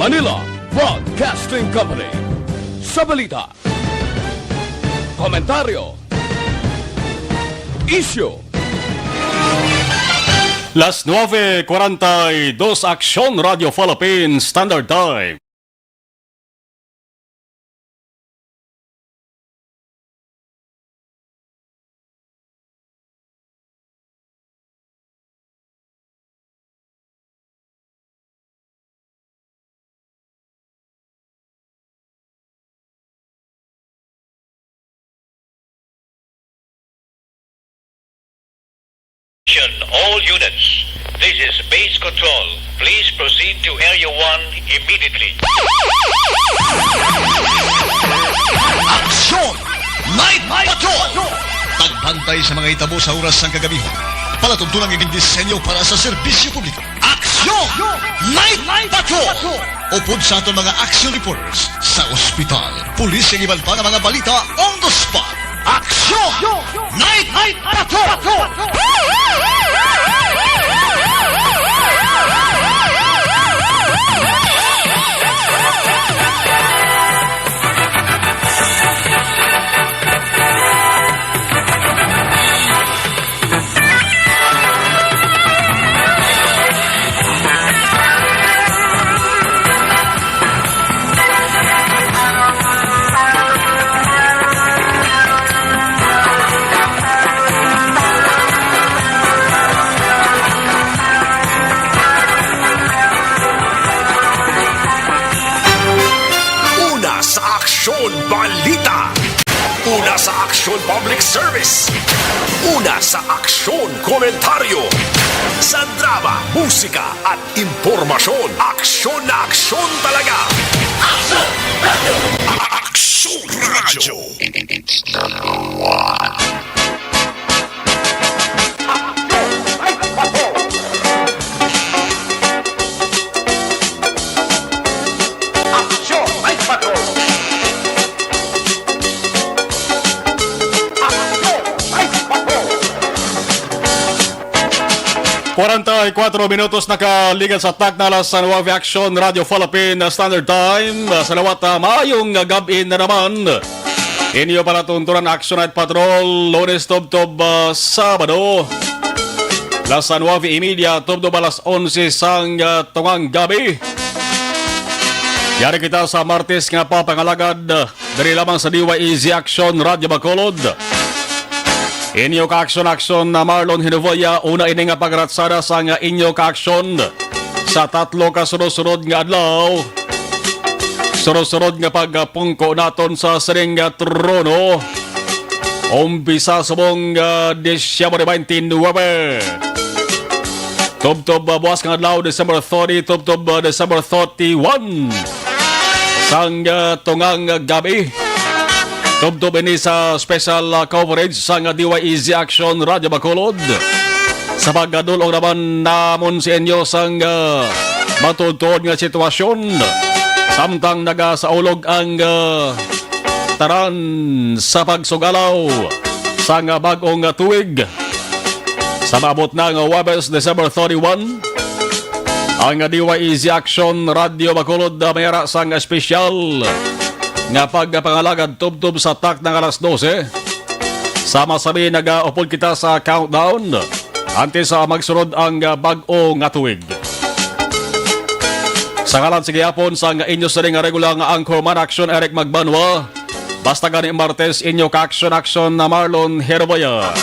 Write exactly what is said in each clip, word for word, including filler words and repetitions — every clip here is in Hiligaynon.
Manila Broadcasting Company. Sa balita, komentaryo, isyu. Las nuebe cuarenta y dos, Aksyon Radio Philippines Standard Time. All units, this is base control. Please proceed to Area one immediately. Aksyon! Night Patrol! Pagbantay sa mga hitabo sa oras sang kagabihon. Palatuntunan nga gindisenyo para sa serbisyo publiko. Aksyon! Night Patrol! Upod sa aton mga action reporters sa ospital, pulis, kag iban pa nga mga balita on the spot. Aksyon! Night Patrol! Una sa aksyon, balita. Una sa aksyon, public service. Una sa aksyon, komentaryo. Sa drama, musika, at impormasyon, aksyon na aksyon talaga. Aksyon Radyo. Aksyon Radyo. Aksyon Night Patrol! Aksyon Night Patrol! Kwarenta y kuwatro minutos nakaligal sa takna alas nuebe, Aksyon Radio Philippine Standard Time. Sa liwat, ah, maayong gab-i na naman. Inyo palatuntunan Action Night Patrol, Lunes tubtob, ah, Sabado. Alas nuebe y media tubtob alas onse sang, ah, tungang gabi. Yari kita sa Martes nga papangalagad, ah, diri lamang sa D Y E Z Action Radio Bacolod. Inyo ka-aksyon-aksyon na Marlon Hinovoya, una ini nga pagratsada sang inyo ka-aksyon sa tatlo ka sunod-sunod nga adlaw. Sunod-sunod nga pagpungko naton sa sining nga trono. Umpisa subong, ah, Disyembre twenty-nine. Tubtob, ah, buwas nga adlaw, December thirty, tubtob, ah, December thirty-one. Sang, ah, tungang, ah, gabi. Tubtob ini sa special, ah, coverage sang, ah, D Y E Z Action Radio Bacolod. Sa pagkadul-ong naman namon sa inyo sang, ah, matuod-tuod nga sitwasyon, samtang nagasaulog ang, ah, tanan sa pagsugalaw sang, ah, bag-ong, ah, tuig. Sa maabot na nga Huwebes, December thirty-one, ang D Y E Z Action Radio Bacolod, ah, may ara sang espesyal nga pagpangalagad tubtob sa takna nga alas dose. Sama sami nagaupod kita sa countdown antes sa magsunod ang, ah, bag-o nga tuig. Sa ngalan sa gihapon sang inyo sini nga regular nga anchorman, Action Eric Magbanwa, basta gani Martes, inyo ka-action-action na Marlon Herboya.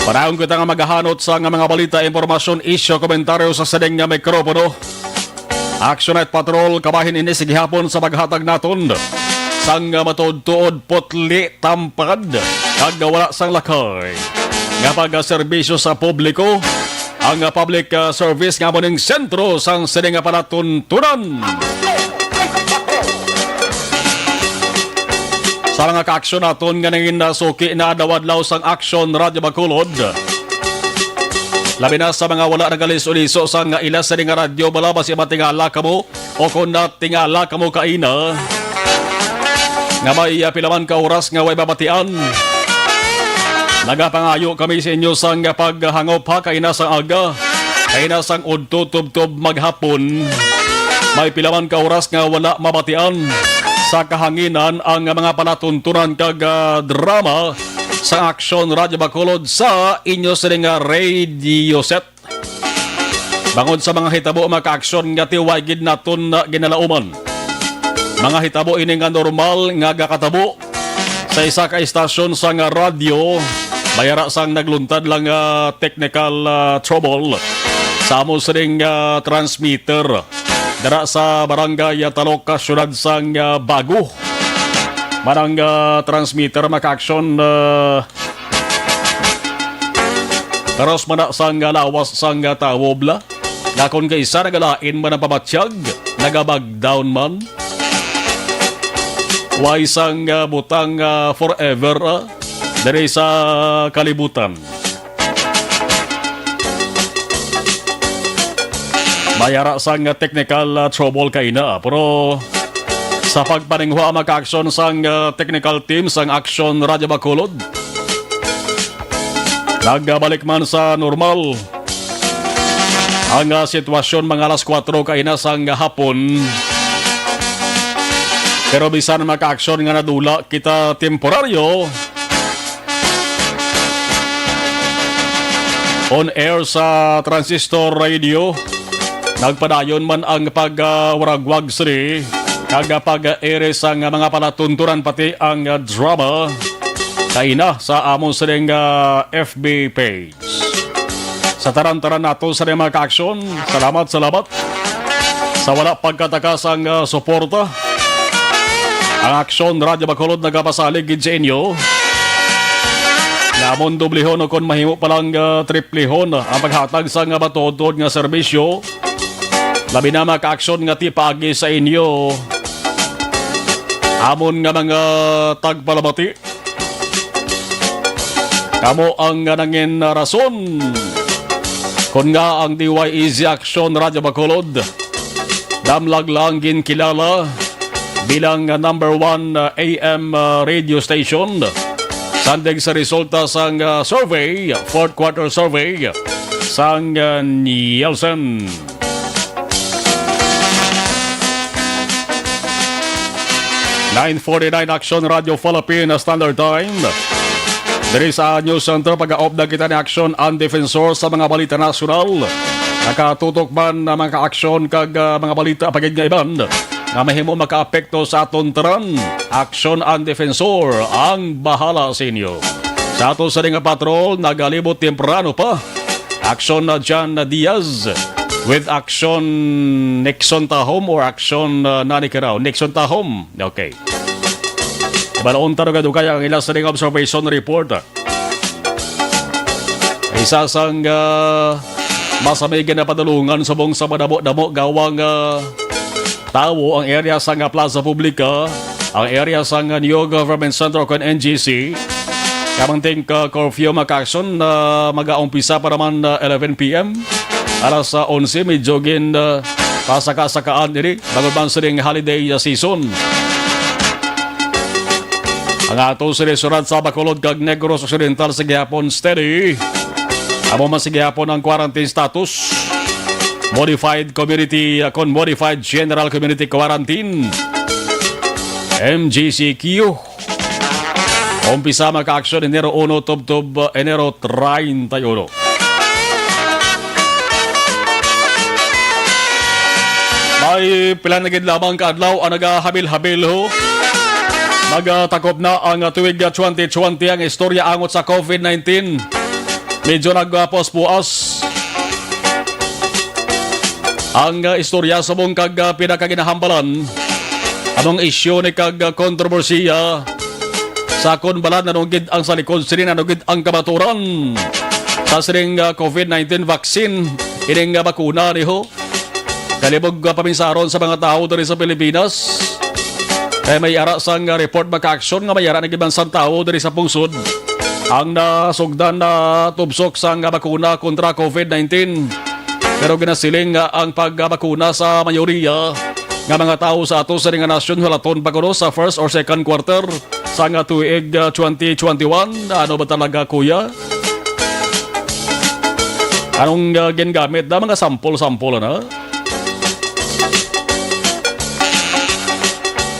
Padayon kita nga magahanot sa nga mga balita, impormasyon, isyu, komentaryo sa sining nga mikropono. Action Night Patrol, kabahin ini sa gihapon sa paghatag naton sang matuod-tuod, putli, tampad, kag wala sang lakay nga pagserbisyo sa publiko. Ang, ah, public, ah, service nga amo ning sentro sang sini nga palatuntunan. Sa mga kaaksyon naton nga nangin-, ah, suki na adlaw-adlaw sang Action Radio Bacolod, labi na sa mga wala nagaliso-liso sang ila sini nga radyo, bala basi matingala kamo o kon natingala kamo kaina nga may, ah, pila man ka oras nga way mabatian. Nagapangayo kami sa inyo sang paghangop ha kaina sang aga. Kaina sang udto tubtob maghapon, may pila man ka oras nga wala mabatian sa kahanginan ang mga palatuntunan kag, ah, drama sa Aksyon Radyo Bacolod sa inyo sini nga radio set. Bangod sa mga hitabo, mga ka-aksyon, nga tiway gid naton na ginalauman. Mga hitabo ini nga normal nga gakatabo sa isa ka istasyon sang radyo, may ara sang nagluntad lang nga technical, ah, trouble sa amo sining, ah, transmitter dira sa barangay, ah, Talok, ah, siyudad sang, ah, Bago. Manang, ah, transmitter, mga ka-aksyon, ah, Karos man na sang lawas sang tawo bala, nga kon kaisa nagalain man ang pabatyag, nagabagdown man. Way sang, ah, butang, ah, forever, ah, diri sa kalibutan. May ara sang technical, ah, trouble kaina, pero sa pagpaninguha, mga ka-aksyon, sang, ah, technical team sang Aksyon Radyo Bacolod, nagbalik man sa normal ang, ah, sitwasyon mga alas kuwatro kaina sang hapon. Pero bisan, mga ka-aksyon, nga nadula kita temporaryo on air sa Transistor Radio, nagpadayon man ang pag, ah, waragwag sini kag pag-ere sang mga palatuntunan, pati ang, ah, drama kaina sa amon sining, ah, F B page. Sa tanan-tanan nato sa mga ka-aksyon, salamat, salamat sa wala pagkatakas ang, ah, suporta. Ang Aksyon Radyo Bacolod nagapasalig gid sa inyo. Namon doblehon o kon mahimo pa lang, ah, triplehon ang paghatag sa nga matuod-tuod nga serbisyo. Labi na, mga ka-aksyon, nga ti paagi sa inyo. Amon nga mga tagpalamati, kamo ang nangin rason kon nga ang D Y E Z Aksyon Radyo Bacolod, damlag lang ginkilala bilang number one, uh, A M, uh, radio station. Sandig sa resulta sang, uh, survey, fourth quarter survey sang, uh, Nielsen. Nine forty-nine, Aksyon Radyo Philippine Standard Time. Diri sa News Center, pag-aupda kita ni Aksyon ang Defensor sa mga balita nasyonal. Nakatutok man ang mga ka-aksyon kag, ah, mga balita pa gid nga iban nga mahimo makaapekto sa aton tanan. Aksyon ang Defensor ang bahala sa inyo. Sa ato sa nga patrol, nagalibot temprano pa. Aksyon na John Diaz with Aksyon Nixon Tahom or Aksyon, uh, Nani Kirao? Nixon Tahom. Okay. Balaon ta dugay-dugay ang ila sa ning observation report. Isa sang, uh, masamig nga padulongan subong sa madamo-damo gawang, uh, tawo ang area sang Plaza Publica, ang area sang New Government Center o kon N G C. Kamangting ka curfew, mga ka-aksyon, na mag-aumpisa pa naman na eleven P M. Alas sa onse, medyo gin, ah, pasaka-sakaan ini, bangod man sining holiday, ah, season. Ang ato sini surat sa Bacolod kag Negros Occidental sa gihapon steady. Amo man sa gihapon ang quarantine status. Modified community, ah, kon modified general community quarantine. M G C Q. Umpisa, mga ka-aksyon, Enero uno tubtob, uh, Enero treinta y uno. May pila na gid lamang ka adlaw ang nagahabil-habil, ho. Nagatakop na ang, uh, tuig, uh, twenty twenty. Ang istorya angot sa covid nineteen, medyo nagpuas-puas ang, uh, istorya subong kag, uh, pinakaginahambalan among isyu ni kag, uh, kontrobersiya sa kon bala ano gid ang sa likod sini, ano gid ang kamaturan sa sining, uh, covid nineteen vaccine ining, uh, bakuna ni ho. Kalibog, uh, paminsaron sa mga tawo diri sa Pilipinas. Kay may ara sang, uh, report, mga ka-aksyon, nga may ara na gid man sang tawo diri sa pungsod ang nasugdan na tubsok sang, uh, bakuna kontra covid nineteen. Pero ginasiling nga ang pagbakuna sa mayoriya nga mga tawo sa ato sa nga nasyon hulaton pa kuno sa first or second quarter sa nga tuig, uh, twenty twenty-one. Ano ba talaga, kuya? Anong, ah, gingamit na mga sample-sample na?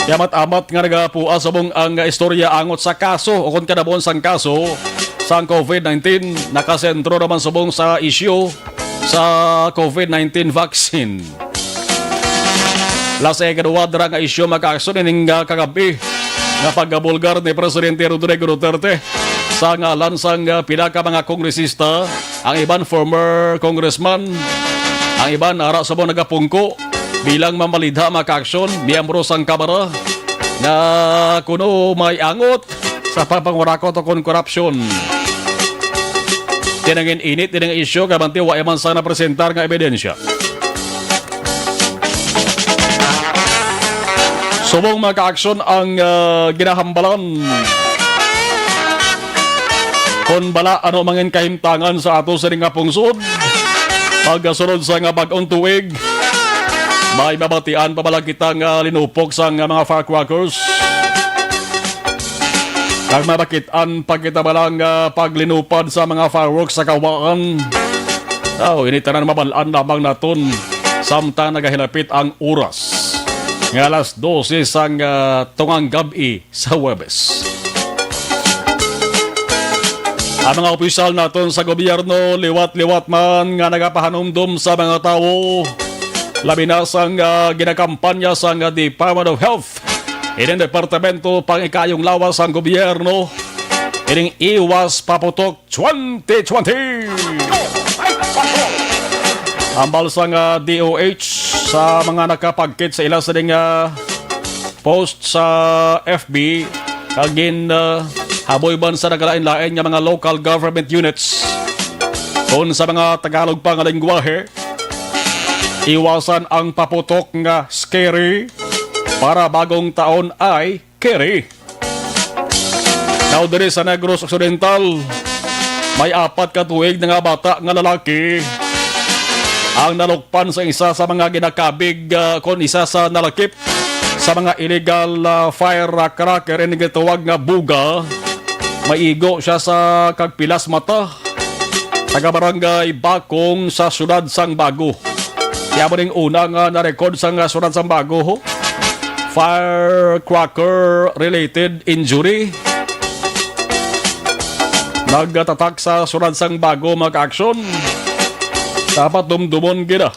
Yamat-amat nga nagapua subong ang, ah, istorya angot sa kaso o kon kanabuon sang kaso sang covid nineteen, nakasentro naman subong sa isyu sa covid nineteen vaccine. Last, eh, ikaduha dira nga isyu, mga ka-aksyon, ining, ah, kagab-i nga pagkabulgar ni Presidente Rodrigo Duterte sa ngalan sang, ah, pila ka mga kongresista, ang iban former congressman, ang iban ara subong nagapungko bilang mamalidha, mga ka-aksyon, miyembro sang Kamara nga kuno may angot sa pagpangurakot o kon korupsyon. Tinangin init din ang isyu kay bangod wa man sang napresentar nga ebidensya. Subong, mga ka-aksyon, ang, ah, ginahambalan. Kon bala ano mangin kahimtangan sa ato sa nga pungsod, pagkasunod sa nga bag-ong tuig, may mabatian pa bala kita nga linupok sa nga mga firecrackers? Kag mabakit-an pa kita bala nga paglinupad sa mga fireworks sa kawaan? Aw, ini tanan mabal-an lamang naton samtang nagahilapit ang oras nga alas dose sang, ah, tungang gab-i sa Huwebes. Ang mga opisyal naton sa gobyerno, liwat-liwat man nga nagapahanumdom sa mga tawo, labi na sang, ah, ginakampanya sang, ah, Department of Health, ining departamento pang-ikayong lawas sang gobyerno, ining Iwas Paputok twenty twenty. Hambal sang, ah, D O H sa mga nakapagkit sa ila sa ding, ah, post sa F B, kag gin, ah, haboy man sa nagalain-lain nga mga local government units. Kon sa mga Tagalog pa nga lengguwahe, iwasan ang paputok nga scary para bagong taon ay keri. Now, diri sa Negros Occidental, may apat ka tuig na nga bata nga lalaki ang nalukpan sa isa sa mga ginakabig, ah, kon isa sa nalakip sa mga illegal, ah, firecracker, ini gitawag nga buga. Maigo siya sa kag pilas mata. Taga Barangay Bakong sa siyudad sang Bago. Kaya mo ning una nga na-record sa nga siyudad sang Bago, ho? Firecracker-related injury. Nagatatak sa siyudad sang Bago, mga ka-aksyon. Dapat dumdumon gid, ah,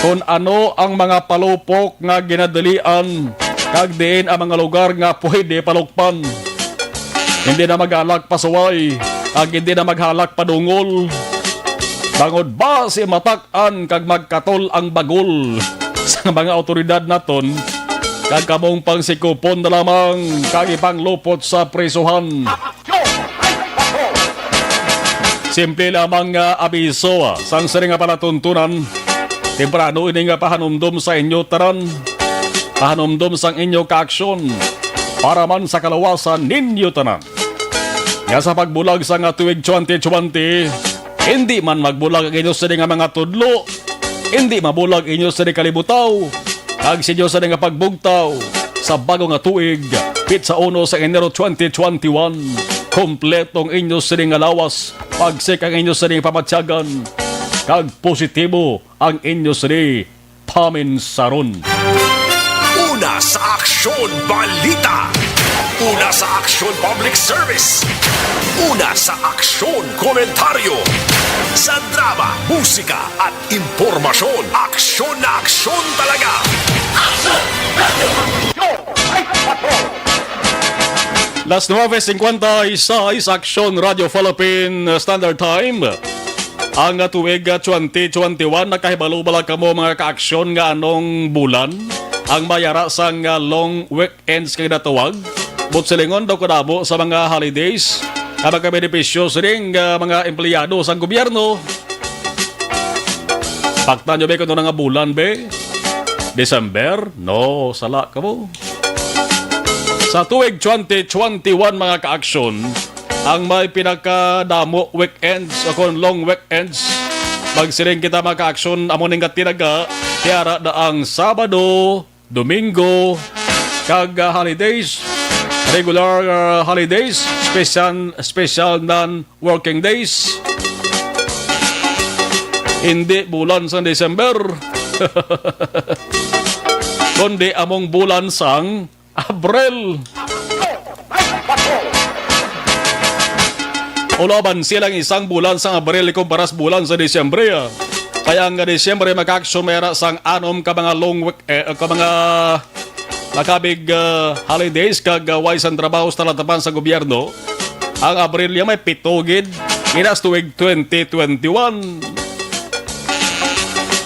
kung ano ang mga palupok nga ginadalian kag diin ang mga lugar nga pwede palukpan. Hindi na maghalak pasuway, kag hindi na maghalak padungol. Bangod basi matak-an kag magkatol ang bagol sa mga awtoridad naton, kag kamong pangsikupon na lamang kag ipanglupot sa prisuhan. Simple lamang nga abiso, ah, sang sining nga palatuntunan. Temprano ini nga pahanumdom sa inyo tanan. Pahanumdom sang inyo kaaksyon para man sa kaluwasan ninyo tanan. Nga sa pagbulag sa nga tuig twenty twenty, hindi man magbulag ang inyo sini nga mga tudlo, hindi mabulag inyo sini kalibutaw, kag sa inyo sini nga pagbugtaw sa bago nga tuig, pitsa uno sa Enero twenty twenty-one, kompleto ang inyo sini nga lawas, pagsik ang inyo sini pamatyagan, kag positibo ang inyo sini paminsaron. Una sa aksyon, balita. Una sa aksyon, public service. Una sa aksyon, komentaryo. Sa drama, musika, at impormasyon, aksyon na aksyon talaga. Las nuebe cincuenta y seis, Aksyon Radio Philippine Standard Time. Ang, ah, tuig, ah, twenty twenty-one, nakahibalo bala kamo, mga kaaksyon, nga anong bulan ang may ara sang, ah, long weekends nga ginatawag? Buot silingon daw kadamo sa mga holidays ang makabenepisyo sining, ah, mga empleyado sang gobyerno. Paktan nyo ba kung ano nga bulan, be? December? No, sala kamo. Sa tuig twenty twenty-one, mga kaaksyon, ang may pinakadamo weekends o kon long weekends, magsiling kita, mga kaaksyon, amo ning gatinaga, tiara na ang Sabado, Domingo, kag, ah, holidays, regular, ah, holidays, special, special non-working days. Hindi bulan sang December, kundi among bulan sang Abril. Ulaban silang isang bulan sang Abril kumpara sa bulan sa Disyembre, ah. Kaya ang Disyembre, mga ka-aksyon, may ara sang anom ka mga long week, eh, ka mga makabig, ah, holidays kag, ah, way sang trabaho sa talatapan sa gobyerno. Ang Abril niya may pito gid, inas tuig twenty twenty-one.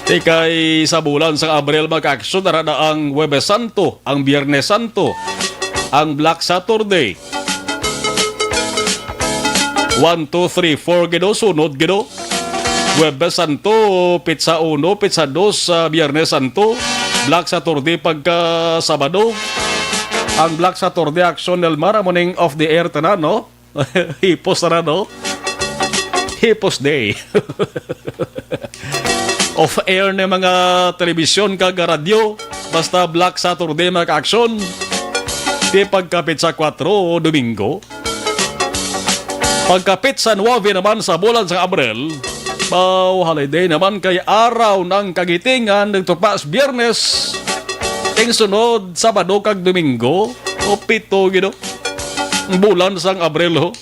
Ti kay sa bulan sang Abril, mga ka-aksyon, ara na ang Huwebes Santo, ang Biyernes Santo, ang Black Saturday. One, two, three, four, gid, o, sunod, gid, o. Huwebes Santo, pitsa uno, pitsa dos, sa Biyernes Santo, Black Saturday pagka Sabado. Ang Black Saturday, Action Nelmar, amo ning off the air tanan, no? Hipos na, no? Hipos day. Off air na mga telebisyon kag radyo. Basta Black Saturday, mga ka-aksyon. Di pagkapit sa kwatro, Domingo. Pagkapit sa nuwebe naman sa bulan sang Abril, baw holiday naman kay araw ng kagitingan, nagtupa sa Biyernes. Ting sunod, Sabado kag Domingo, o pito gid, o. Bulan sang Abril, ho.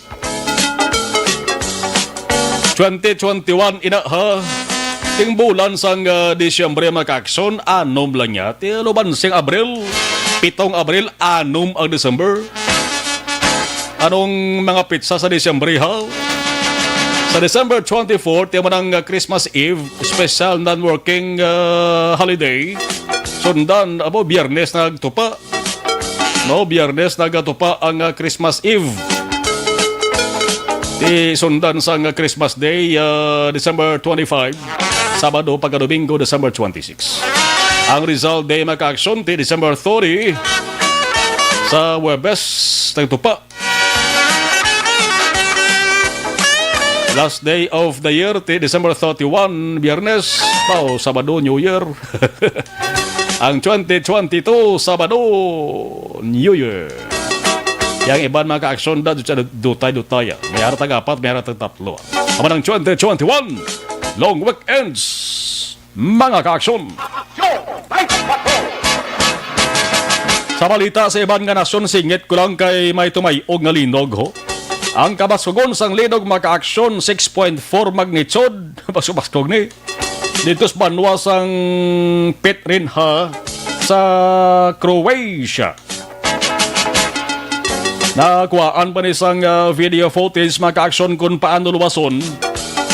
Twenty twenty-one ina, ha. Ting bulan sang, ah, Disyembre, mga ka-aksyon, anom lang niya. Ti luban sing Abril, pitong Abril, anom ang December. Anong mga pitsa sa Disyembre, ha? Sa December twenty-four, ti amo nang, ah, Christmas Eve, special non-working, ah, holiday. Sundan, abo, Biyernes nagtupa. No, Biyernes nagatupa ang, ah, Christmas Eve. Ti sundan sang, ah, Christmas Day, ah, December twenty-five, Sabado pagka Domingo, December twenty-six. Ang Rizal Day, mga ka-aksyon, ti December thirty, sa Huwebes, nagtupa. Last day of the year, ti December thirty-one, Biyernes, o Sabado, New Year. Ang twenty twenty-two, Sabado, New Year. Yang iban, mga ka-aksyon, da, dutay-dutay, ah. May ara tag-apat, may ara tag-tatlo, ah. Amo nang twenty twenty-one, long weekends, mga ka-aksyon. Sa balita sa iban nga nasyon, singit ko lang kay may tumay-og nga linog, ho. Ang kabaskugon sang linog, mga ka-aksyon, six point four magnitude. Baskog-baskog ni. Dito sa banwa sang Petrinha sa Croatia. Nakuhaan pa ni sang, ah, video footage, mga ka-aksyon, kung paano luwason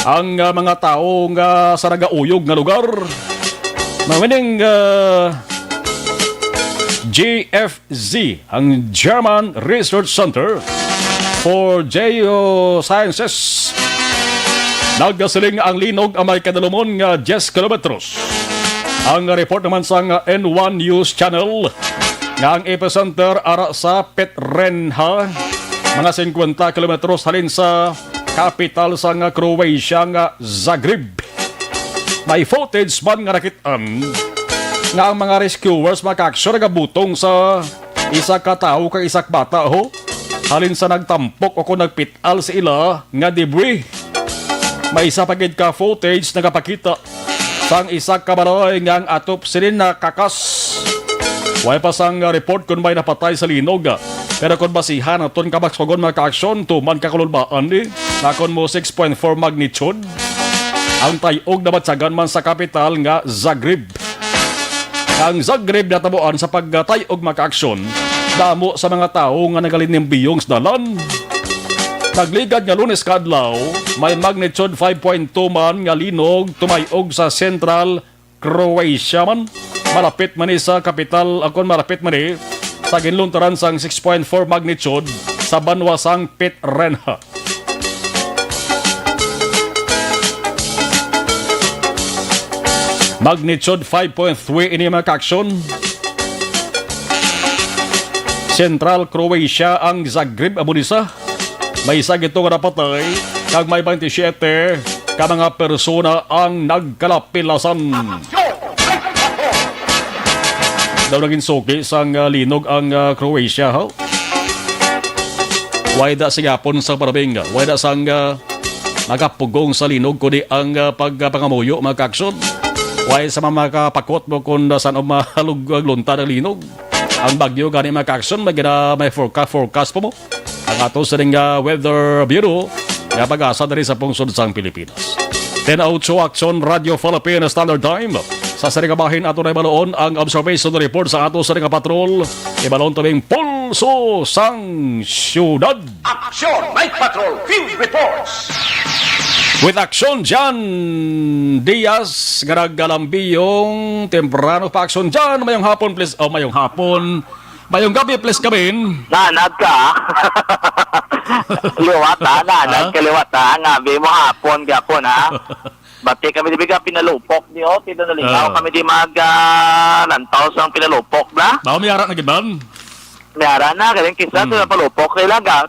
ang, ah, mga tawo nga sa nagauyog nga lugar. Mao ning, ah, G F Z, ang German Research Center for Geosciences, nagasiling nga ang linog ang may kadalumon nga diyes kilometros. Ang report naman sang N one News Channel nga ang epicenter ara sa Petrinha, mga singkwenta kilometros halin sa kapital sang Croatia nga Zagreb. May footage man nga nakit-an nga ang mga rescuers, mga ka-aksyon, nagabutong sa isa ka tawo kag isa ka bata, ho, halin sa nagtampok o kon nagpit-al sa ila nga debris. May isa pa gid ka footage nagapakita sang isa ka balay nga ang atop sini nakakas. Way pa sang report kon may napatay sa linog. Pero kon basihan aton kabaskugon, mga ka-aksyon, tuman ka kalulbaan ni, nga kon mo six point four magnitude ang tay-og nabatyagan man sa kapital nga Zagreb. Ang Zagreb natabuan sa pagtay-og, mga ka-aksyon, damo sa mga tawo nga nagalimbiyong sa dalan. Nagligad nga Lunes ka adlaw, may magnitude five point two man nga linog tumay-og sa Central Croatia man. Malapit man ni sa kapital, akon malapit man ni sa ginluntaran sang six point four magnitude sa banwa sang Petrinha. Magnitude five point three ini, mga ka-aksyon. Central Croatia ang Zagreb, amo ni sa may isa gito nga napatay, kag may twenty-seven ka mga persona ang nagkalapilasan. Daw naging suki sang, ah, linog ang, ah, Croatia, ho? Way da sa gihapon sa parabing, way da sang, ah, Magapugong sa linog kundi ang, ah, pagpangamuyo, mga kaaksyon. Way sa mga makapakot mo kung saan ang mahalug-, luntad ang linog. Ang bagyo gani, mga kaaksyon, may gina-, may forecast, forecast pa mo. Ang ato sining, ah, Weather Bureau nga pag-asa diri sa pungsod sang Pilipinas. Ten oh two Aksyon Radyo Philippine Standard Time. Sa sining nga bahin ato na ibaluon ang observation report sa ato sining nga patrol. Ibaluon tabing Pulso sang Syudad. Aksyon Night Patrol Field Reports. With Aksyon Jan Diaz, nga nagalambiyong temprano pa. Aksyon Jan, mayong hapon, please. Oh, mayong hapon. Mayong gabi, please, Kabin. Nanag ka. Liwat, ha? Nanag Ha? ka, liwat, ha? Ang abi mo hapon, gapon, ha? Bati kami di biga pinalupok di, oh, tito nalingaw Oo. kami di mag, ah, lantaw sang pinalupok, bla? Ba, may ara na gid, man? May ara na, galing kisa Hmm. sa palupok kay laga.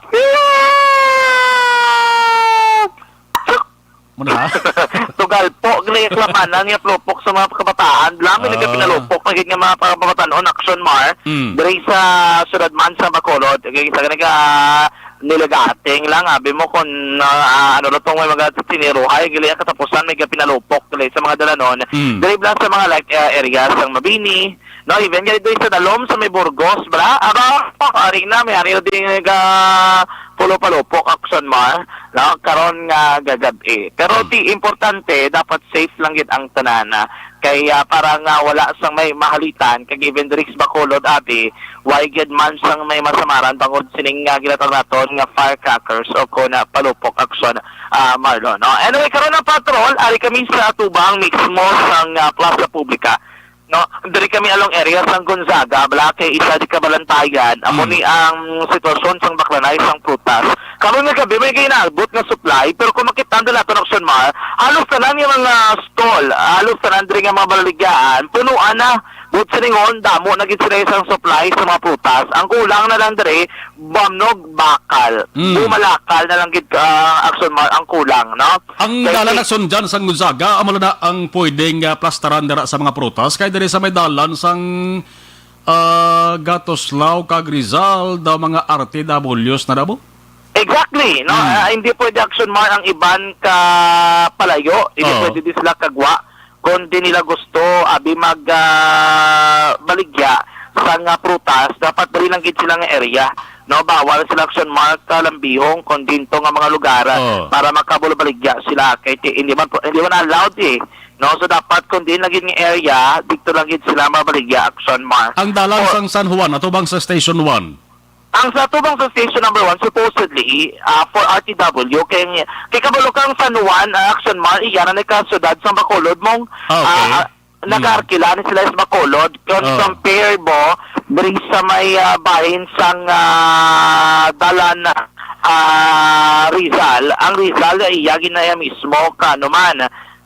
Muna na? Tugal po, gali klamanan nga palupok sa mga kabataan. Dami Ah. nagpinalupok na gid nga mga pagpapatanon, Action Mar. Hmm. Diri sa syudad man sa Bacolod, kay sa gani ka nilagating lang, abi mo kung, ah, ano na tong may mga tiniruhay, gali ang katapusan, may pinalupok gali sa mga dalanon. Mm. Diri lang sa mga, like, ah, areas sang Mabini, no, even nga diri sa Dalom, sa may Burgos, bra? Aba, ari na, may ari na din nga pulo palupok, Action Mar, no, karon nga gagab-i. Pero Mm. di importante, dapat safe lang gid ang tanan, ah. Kay, ah, para nga wala sang may mahalitan, kag even diri sa Bacolod, abi, way gid man sang may masamaran bangod sining, ah, ginatawag naton nga firecrackers o kon, ah, palupok, Action, ah, Marlon, no? Anyway, karon ang patrol, ari kami sa atubang mismo sang, ah, Plaza Publica, no? Diri kami along area sang Gonzaga, bala kay isa di kabalantayan, amo Mm. ni ang sitwasyon sang baklanay sang prutas. Karon nga gabi may ginaabot nga supply, pero kung makita nila naton, Action Mar, halos tanan nga mga stall, halos tanan diri nga mga balaligyan, punuan na. Buot silingon, damo na gid sila sang supply sa mga prutas. Ang kulang na lang diri, bamnog bakal. Mm. Bumalakal na lang gid, ah, Action Mar, ang kulang, no? Ang Kay dalan si- na sundan sa Gonzaga, amo na ang pwedeng, ah, plastaran dira sa mga prutas, kay diri sa may dalan sang, ah, Gatoslao kag Rizal, daw mga R T Ws na daw? Exactly, no? Hmm. Ah, hindi pwede, Action Mar, ang iban ka palayo, hindi Oo. pwede di sila kagwa. Kung di nila gusto, abi mag, ah, baligya sa nga prutas, dapat dali lang gid sila nga area, no? Bawal sila, Action Mar, kalambihon kung dinto nga mga lugar Oo. para makabulbaligya sila. Kay ti-, hindi man po, hindi man allowed, eh, no? So, dapat kung din lagi nga area, dito lang gid sila mabaligya, Action Mar. Ang dalan O- sang San Juan, atubang sa Station One. Ang sa tubang sa station number one, supposedly, ah, for R T W, kay, kay kabalo kang San Juan, ah, Action Mar, iya na ni ka syudad sang Bacolod mong, Ah, okay. ah, ah, Mm. nag-arkila ni sila sa Bacolod. Kung Oh. compare mo, diri sa may, ah, bahin sang, ah, dalan, ah, Rizal, ang Rizal, iya ginaya mismo ka, ano man,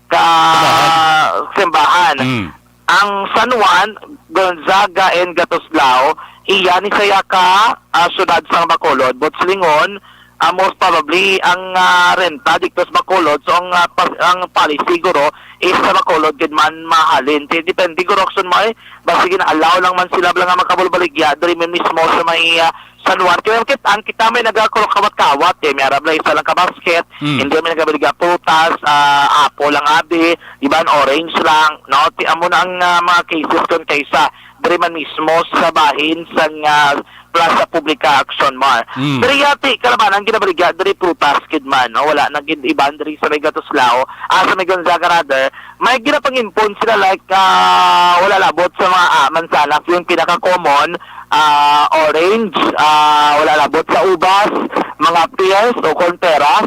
ka Simbahan. simbahan. Mm. Ang San Juan, Gonzaga, and Gatoslao, iya ni saya ka, ah, syudad sang Bacolod. But silingon, ah, most probably, ang, ah, renta dito sa Bacolod, so ang, ah, pas-, ang policy siguro is sa Bacolod gid man mahalin. Ti-, depende guro, Action Mar, basta gina-allow lang man sila bala nga makabulbaligya diri man mismo sa may, ah, San Juan. Kaya kit-, ang kita may nagakawat-kawat, eh, may arab lang isa lang ka basket, Mm. hindi may nagabaligya prutas, ah, apple lang abi, iban orange lang, no? Ti amo na ang, ah, mga cases kon kaysa diri man mismo sa bahin sang, ah, Plaza Publica, Action Mar. Mm. Pero yati, kalabanan, ginabaligya diri prutas gid man, no? Wala na gid iban diri sa may Gatoslao, ah, sa may Gonzaga rather. May ginapangimpon sila, like, ah, wala labot sa mga, ah, mansanas, yung pinaka-common, ah, orange, ah, wala labot sa ubas, mga pears o kon peras,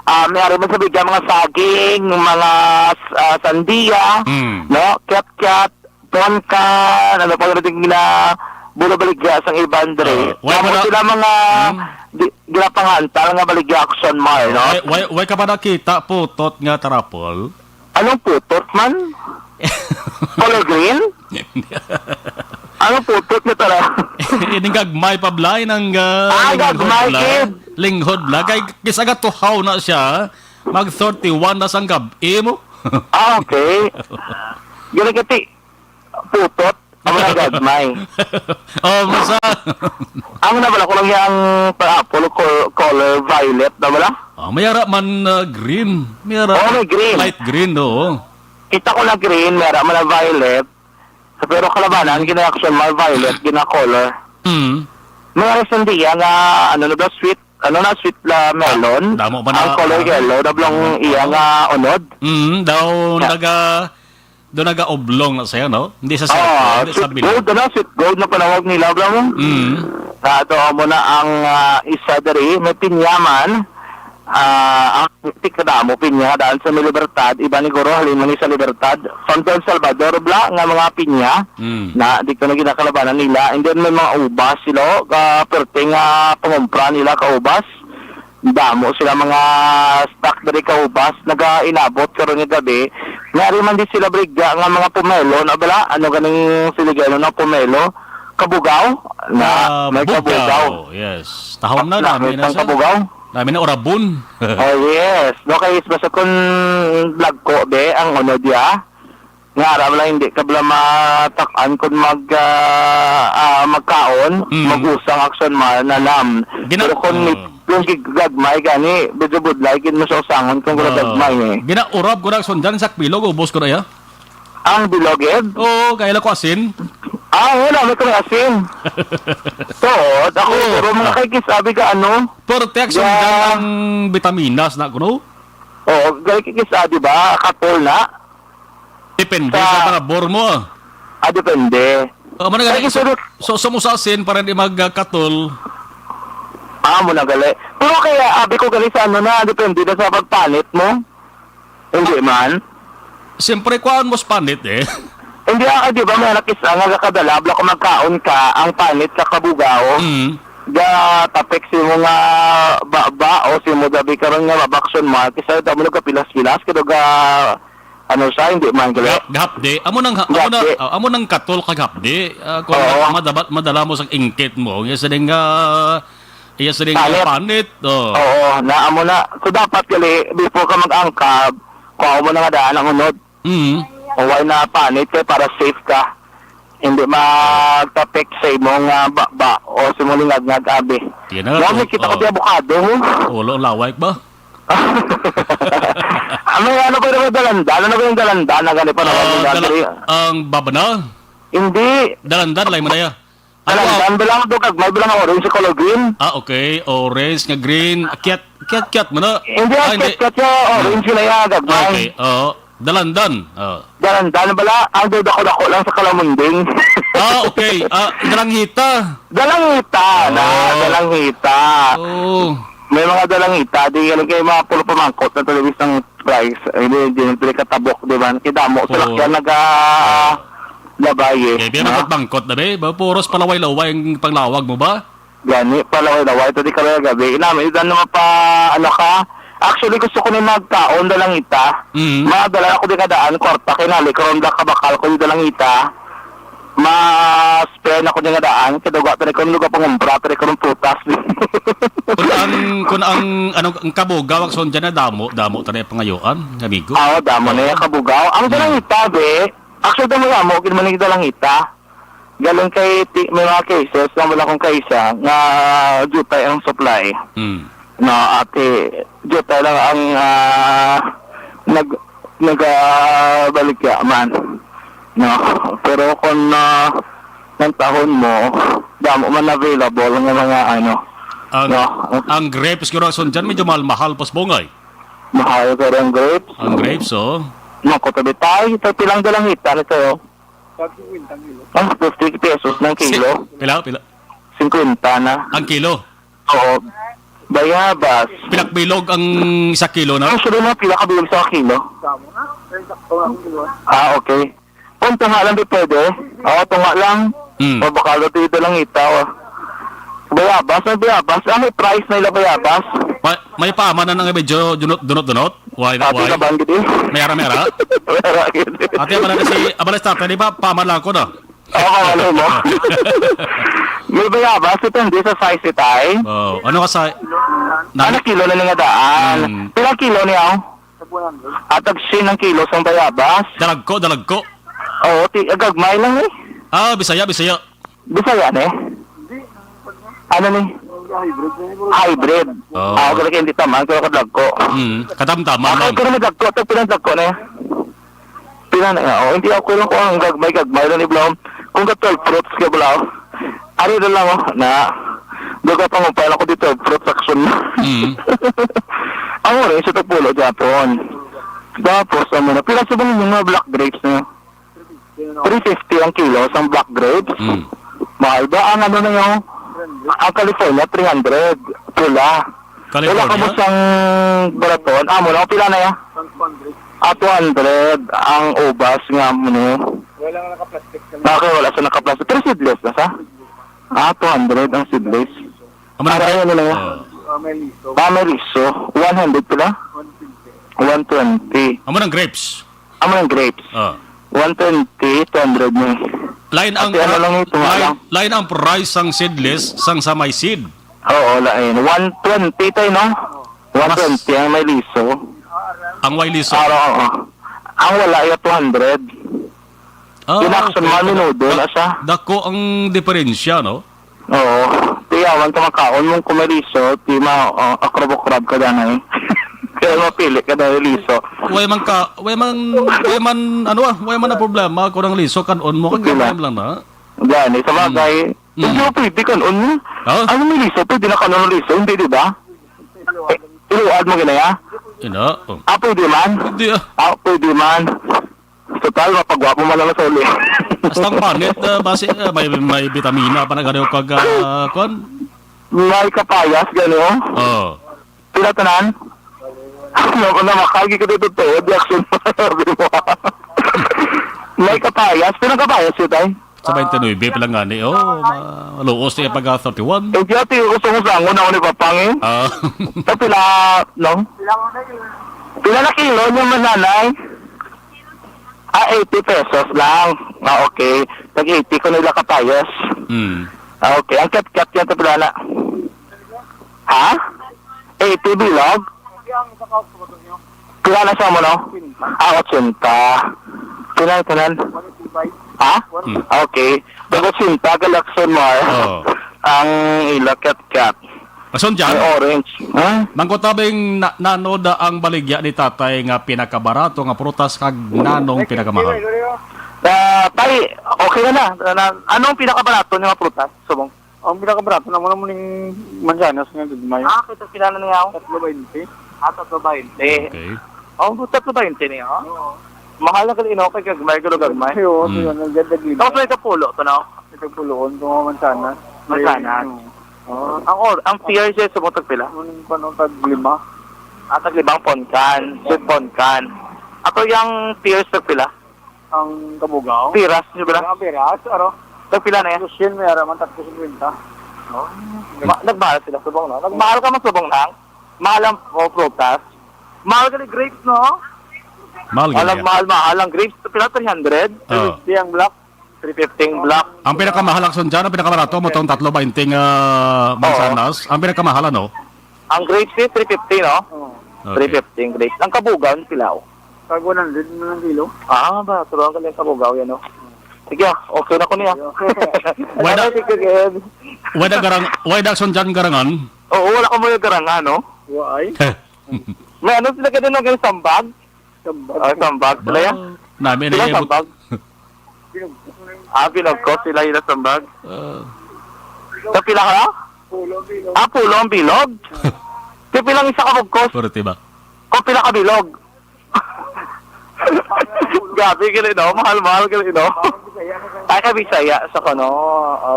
ah, may ari man sa bigyan mga saging, mga, ah, sandiya, Mm. no? Kiat-kiat, ponkan, ano pa rin na bulabaligya sang iban dre. Ah, wala Kamo ba na- sila mga Mm. di, ginapangantal nga baligya, Action Mar, no? Way, way, way ka ba nakita putot nga tarapol? Anong putot man? Color green? Anong putot nga tarapol? Ining gagmay pa, Blay, nang, ah, Ah, linghod, gagmay, Blay. kid. Linghod, Blay. Kay, kisa gatuhaw na siya. Mag thirty-one na sang gab-i mo. Ah, okay. Ganun kati, putot, ang mga gagmay. Oh, masa. Ang nabala ko lang yung pa-, apple col-, color violet na bala? Ah, may ara man, ah, green. May ara Oh, may green. Light green, oo. Kita ko na green, may ara man na violet. Pero kalabanan, gina-action, may violet, gina-color. Mm. May ara sa diya nga, ano na ba, sweet, ano na, sweet la melon. Damo ba na, Ang color ano? Yellow, na blang Damo. iya nga unod. Mm, daw Nga naga, daw naga-oblong na siya, no? Hindi sa Oo, circle, hindi sa sweet bilog. gold, ano? Sweet gold na panawag nila, bro. Mm. Na ito mo na ang, ah, isa diri, may pinyaman. Ah, ang tikadamo pinya daan sa may Libertad, iba ni guro halin man ni sa Libertad. From Don Salvador bla nga mga pinya Mm. na di ko na ginakalabanan nila. And then may mga ubas sila, ka perting, ah, pangumpra nila ka ubas. Damo sila mga stock diri ka ubas, nagainabot karon nga gabi. Nga rin man di sila brigya nga mga pomelo, na bala, ano ganing siligano na pomelo? Kabugaw? Na, Ah, may bugaw. kabugaw. Yes. Tahom na, Na, dami may na pang siya. kabugaw? Dami na urabon. Oh, yes. No, kay basta kung lagko, be, ang unod ya, nga aram lang hindi ka bala matakan kung mag, ah, ah, magkaon, Mm. mag-usang action man, nanam. Gina- Pero kung, Oh. kung gig-, gagmay gani, medyo budlay, gid mo sa usangon kung wala Oh. gagmay, eh. Ginaurab ko na, sundan sa bilog, ubos ko na, ya? Ang bilog, eh? Oo, kaya lang ko asin. Ah, wala, may kami asin. So, ako, Oo. pero mga Ah. kay kisabi ka, ano? Pero text, Yeah. sundan ang vitaminas na, kuno? Oo, kay kisabi ba? Katol na? Depende Sa sa mga bor mo, ah. Ah, depende. Ah, man nga, Ay, so, so, so, mo sa asin para di magkatol. Ah, mo na gali. Pero kaya, abi ko gali sa ano na, depende na sa pagpanit mo. Hindi man. Siyempre, kuhaan mo sa panit, eh. Hindi, ah, di ba, may anak isa nga nakadala, bla ko magkaon ka, ang panit sa kabugaw, Mm. ga tapik si mo nga baba, o si mo dabi karon nga baba, action mark, isa, damo nagkapilas-pilas, kaya ga, ano siya, hindi man gali. Gahap-, gahapdi. Amo nang ha-, amo na, Gahapdi. ah, amo nang katol kag hapdi. Ah, kung Oo. ma-, madaba-, madala mo sa ingkit mo, iya sining, ah, iya sining, ah, Panit. panit. Oh. Oo, na amo na. So, dapat gali, before ka mag-angkab, kuha mo na nga daan ang unod. Mm. O why na panit kay para safe ka. Hindi magtapik sa imong, ah, baba o sa imong lingag-ngag, abi. Yan na, Wala, oh, may kita ko oh. di abukado mo. Ulo, laway ba? Ano, ano ba yung dalandan? Ano ba yung dalandan na gani pa naman Ah, yung dala-, dali? ang baba na? Hindi. Dalandan, lain mo na ya. Ano, Dalandan, ah? Bilang dugag, may bilang orange sa color green. Ah, okay. Orange nga green. Kiat, kiat, kiat mo na. Hindi, Ah, ang hindi. kiat-kiat niya, orange Hmm. sila yung gagmay. Okay, oo. Dalandan. Oh. Dalandan, bala, ang dudako-dako lang sa kalamunding. Ah, okay. Ah, dalanghita. Dalanghita na, Oh. dalanghita. Oh. May mga dalanghita, di yan kayo mga puro pamangkot na talabis ng price. Hindi, hindi, hindi katabok, di ba? Kidamo, sa Oo. lakyan, naga-, Oo. labay, eh. Eh, pero No? pagpangkot na, be. Ba, puros palaway-laway ang panglawag mo ba? Gani, palaway-laway. Ito di ka lang gabi. Inami, idan naman pa, ano ka? Actually, gusto ko ni magkaon, dalanghita. Mm. Madala ako di kadaan, kwarta, kinali, karon da kabakal ko di dalanghita. Mas pen ako di kadaan, kay duga, pero kung lugar pangumpra, pero kung prutas. Kung ang, kung ang, ano, ang kabugaw, ang sundyan na damo, damo, tanay pangayoan, amigo. Oo, damo na Oo. yung kabugaw. Ang Mm. dalanghita, be, actually, damo-damo, gid man yung dalanghita. Galing kay ti-, may mga cases na wala akong kaisa nga jutay ang supply. Mm. No, ate, jutay lang ang, ah, nag-, nagabaligya man. No, pero kung, ah, nang tahon mo, damo man available nga mga ano, Ang, no? ang grapes, siguro, sundyan, medyo mahal-mahal, pas bungay. Mahal ka rin grapes. Ang grapes, oh. Naku, tabi tayo, tayo pilang dalanghita na sa'yo. Tag fifty ang kilo. Ah, fifty pesos ng Si-, kilo. pila, pila? Fifty na. Ang kilo? Oo. Bayabas. Pilak bilog ang isa kilo na? Ang sabi mo, pila ka bilog sa kilo? Tama na. Ay, sakto nga ang kilo. Ah, okay. Kung tunga lang, di pwede? Oo, tunga lang. Hmm. O, baka daw dito lang itaw. Bayabas, may bayabas. Ah, may price na ila bayabas. Ma-, may paamanan nga medyo dunot-dunot? Why, Ate why? Ka bang gidi? May ara, may ara? May ara gidi. Ate, abala na si, abala si tatay, di ba? Paaman lang ako, no? Oo, ano mo? May bayabas, depende sa size, itay. Oh, ano ka sa, Ano na, kilo na nga daan? Hmm. Pila kilo niya? Atag sin ang kilo sang bayabas. Dalagko, dalagko. Oo, ti-, gagmay lang eh. Ah, Bisaya, Bisaya. Bisaya ni? Ano ni? Hybrid. Oo. Ah, okay, hindi taman, pero kadagko. Mm, katamtaman Okay, lang. Pero may dagko. Ito, pinadagko na yan. Pila na nga? Oh, hindi ako lang kung ang gagmay-gagmay lang ni Blom. Kung ka twelve fruits ka, Blom. Ari na lang, oh, na. Duga pa mo, pala ko di twelve fruits action. Mm. Ang orange, ito pulo, Japon. Tapos, ano na, pila sa mga, mga black grapes na yun? Three fifty ang kilo sa black grapes. Mm. Mahal ba? Ang ano na yun? Ang California, three hundred. Pula. Wala ka California? mo sang baraton. Amo na, pila na ya? Ah, two hundred ang ubas nga mo ni. Wala nga naka-plastic sa Okay, wala sa naka-plastic. Pero seedless na sa? Ah, two hundred ang seedless. Amo na Para ano na ya? Ah. Ah, may liso. Ah, may liso. One hundred pila? One twenty. One twenty. Amo ng grapes. Amo ng grapes. Ah. One twenty, two hundred ni. Lain ang Ate, ano pra-, lang ito, nga lain, lang. lain ang price sang seedless sang sa may seed. Oo, lain. One twenty tayo, no? Mas One twenty ang may liso. Ang way liso. Araw, oo. Ang wala ay two hundred. Ah, Pinaksan okay. man, minudo na siya. Dako ang diferensya, no? Oo. Tiyawan ka makaon mong kumaliso, ti ma, uh, akrab-akrab ka danay. Kaya mapili ka na liso. Way man ka, way man, way man, ano ah, way man na problema kung ang liso kan-on mo, kag Okay lang. gagawin lang na. Gani, sa bagay, Mm. hindi mo pwede kan-on mo. Oh? Ano may liso? Pwede na kan-on ang liso? Hindi, di ba? Eh, iluad mo ginaya? Ina, oh. Ah, pwede man? Hindi ah. Ah, pwede man. Total, mapagwapo man lang sa uli. Basta ang panit, ah, basi, ah, may, may bitamina pa na gani o kag, ah, kwan? May kapayas, gani, oh. Oo. Pila tanan? Ano ko na, makagi ko dito to, di action pa sabi mo. May kapayas, pero kapayas yun, tay? Sa twenty-nine pa lang gani, oh, ma-, maluos niya pag, ah, thirty-one. Eh, di ati, gusto ko sa angon ako ni Papang, eh. Ah. Sa pila, no? Pila na kilo niya mananay? Ah, eighty pesos lang. Ah, okay. Tag eighty ko nila kapayas. Hmm. Ah, okay. Ang kat-kat yan, tapilana. Ha? Eighty bilog? Pila na sa mo, no? Ah, ochenta. Pila na tanan? Ha? Hmm. Ah, okay. Tag ochenta, Galaxon Mar. Oo. Ang ila kat-kat. Ason dyan? May orange. Ha? Mangkutabing na, nano da ang baligya ni tatay nga pinakabarato nga prutas kag nanong pinakamahal? Ah, tay, okay na na. Na, anong pinakabarato nga prutas? Subong. Ang pinakabarato naman naman yung mansanas nga gagmay. Ah, kita sila na niya. Tatlo bainte. Ah, tatlo bainte. Okay. Oh, tatlo bainte niya. Oo. Mahal na gali, no? Kay gagmay, gulo gagmay. Oo, Hmm. yun, ang ganda din. Tapos may kapulo to, no? May kapuloon, kung mansanas. Mansanas. Oo. Ang or-, ang pear siya sa mutag pila? Ang ano, tag lima. Ah, tag limang ponkan. Sweet ponkan. Ato yung pears tag pila? Ang kabugaw? Piras, di ba? Ang piras, aro? Tag pila na yan? Tatlo syen, may araman, tatlo singkwenta. Oh. Ma-, nagmahal sila subong, no? Nagmahal ka man subong lang. Mahal ang, oh, prutas. Mahal ka ni grapes, no? Mahal Mahal gid ang yan. mahal, mahal ang grapes. Pila, three hundred? Oh. Three fifty ang black. Three fifty ang black. Ang pinakamahal, Action John, ang pinakamarato mo tong tatlo bainte nga, ah, Oo. mansanas. Ang pinakamahal, ano? Ang grapes, eh, three fifty, no? Oo. Okay. Three fifty ang grapes. Ang kabugaw, pila, oh? Tag one hundred na lang kilo. Ah, ba? Tulungan ka lang kabugaw yan, no? Sige, ah, okay na ko niya. Okay. Wala. Ano, sige, Ged? Wala garang, wala, Action John, garangan? Oo, wala ka mo yung garangan, no? Waay. May ano sila ka din, no? Ganyan sambag? Sambag. Ah, sambag sila yan. Ba, nami na Sila yung sambag. Ah, binagkos sila yung sambag. Ah. Sa pila ka? Pulo, bilog. Ah, pulo ang bilog. Sa pilang isa ka bugkos? Pwerte ba? Kung pila ka bilog? Grabe, gali, no? Mahal-mahal, gali, no? Ay, ka Bisaya sa kano.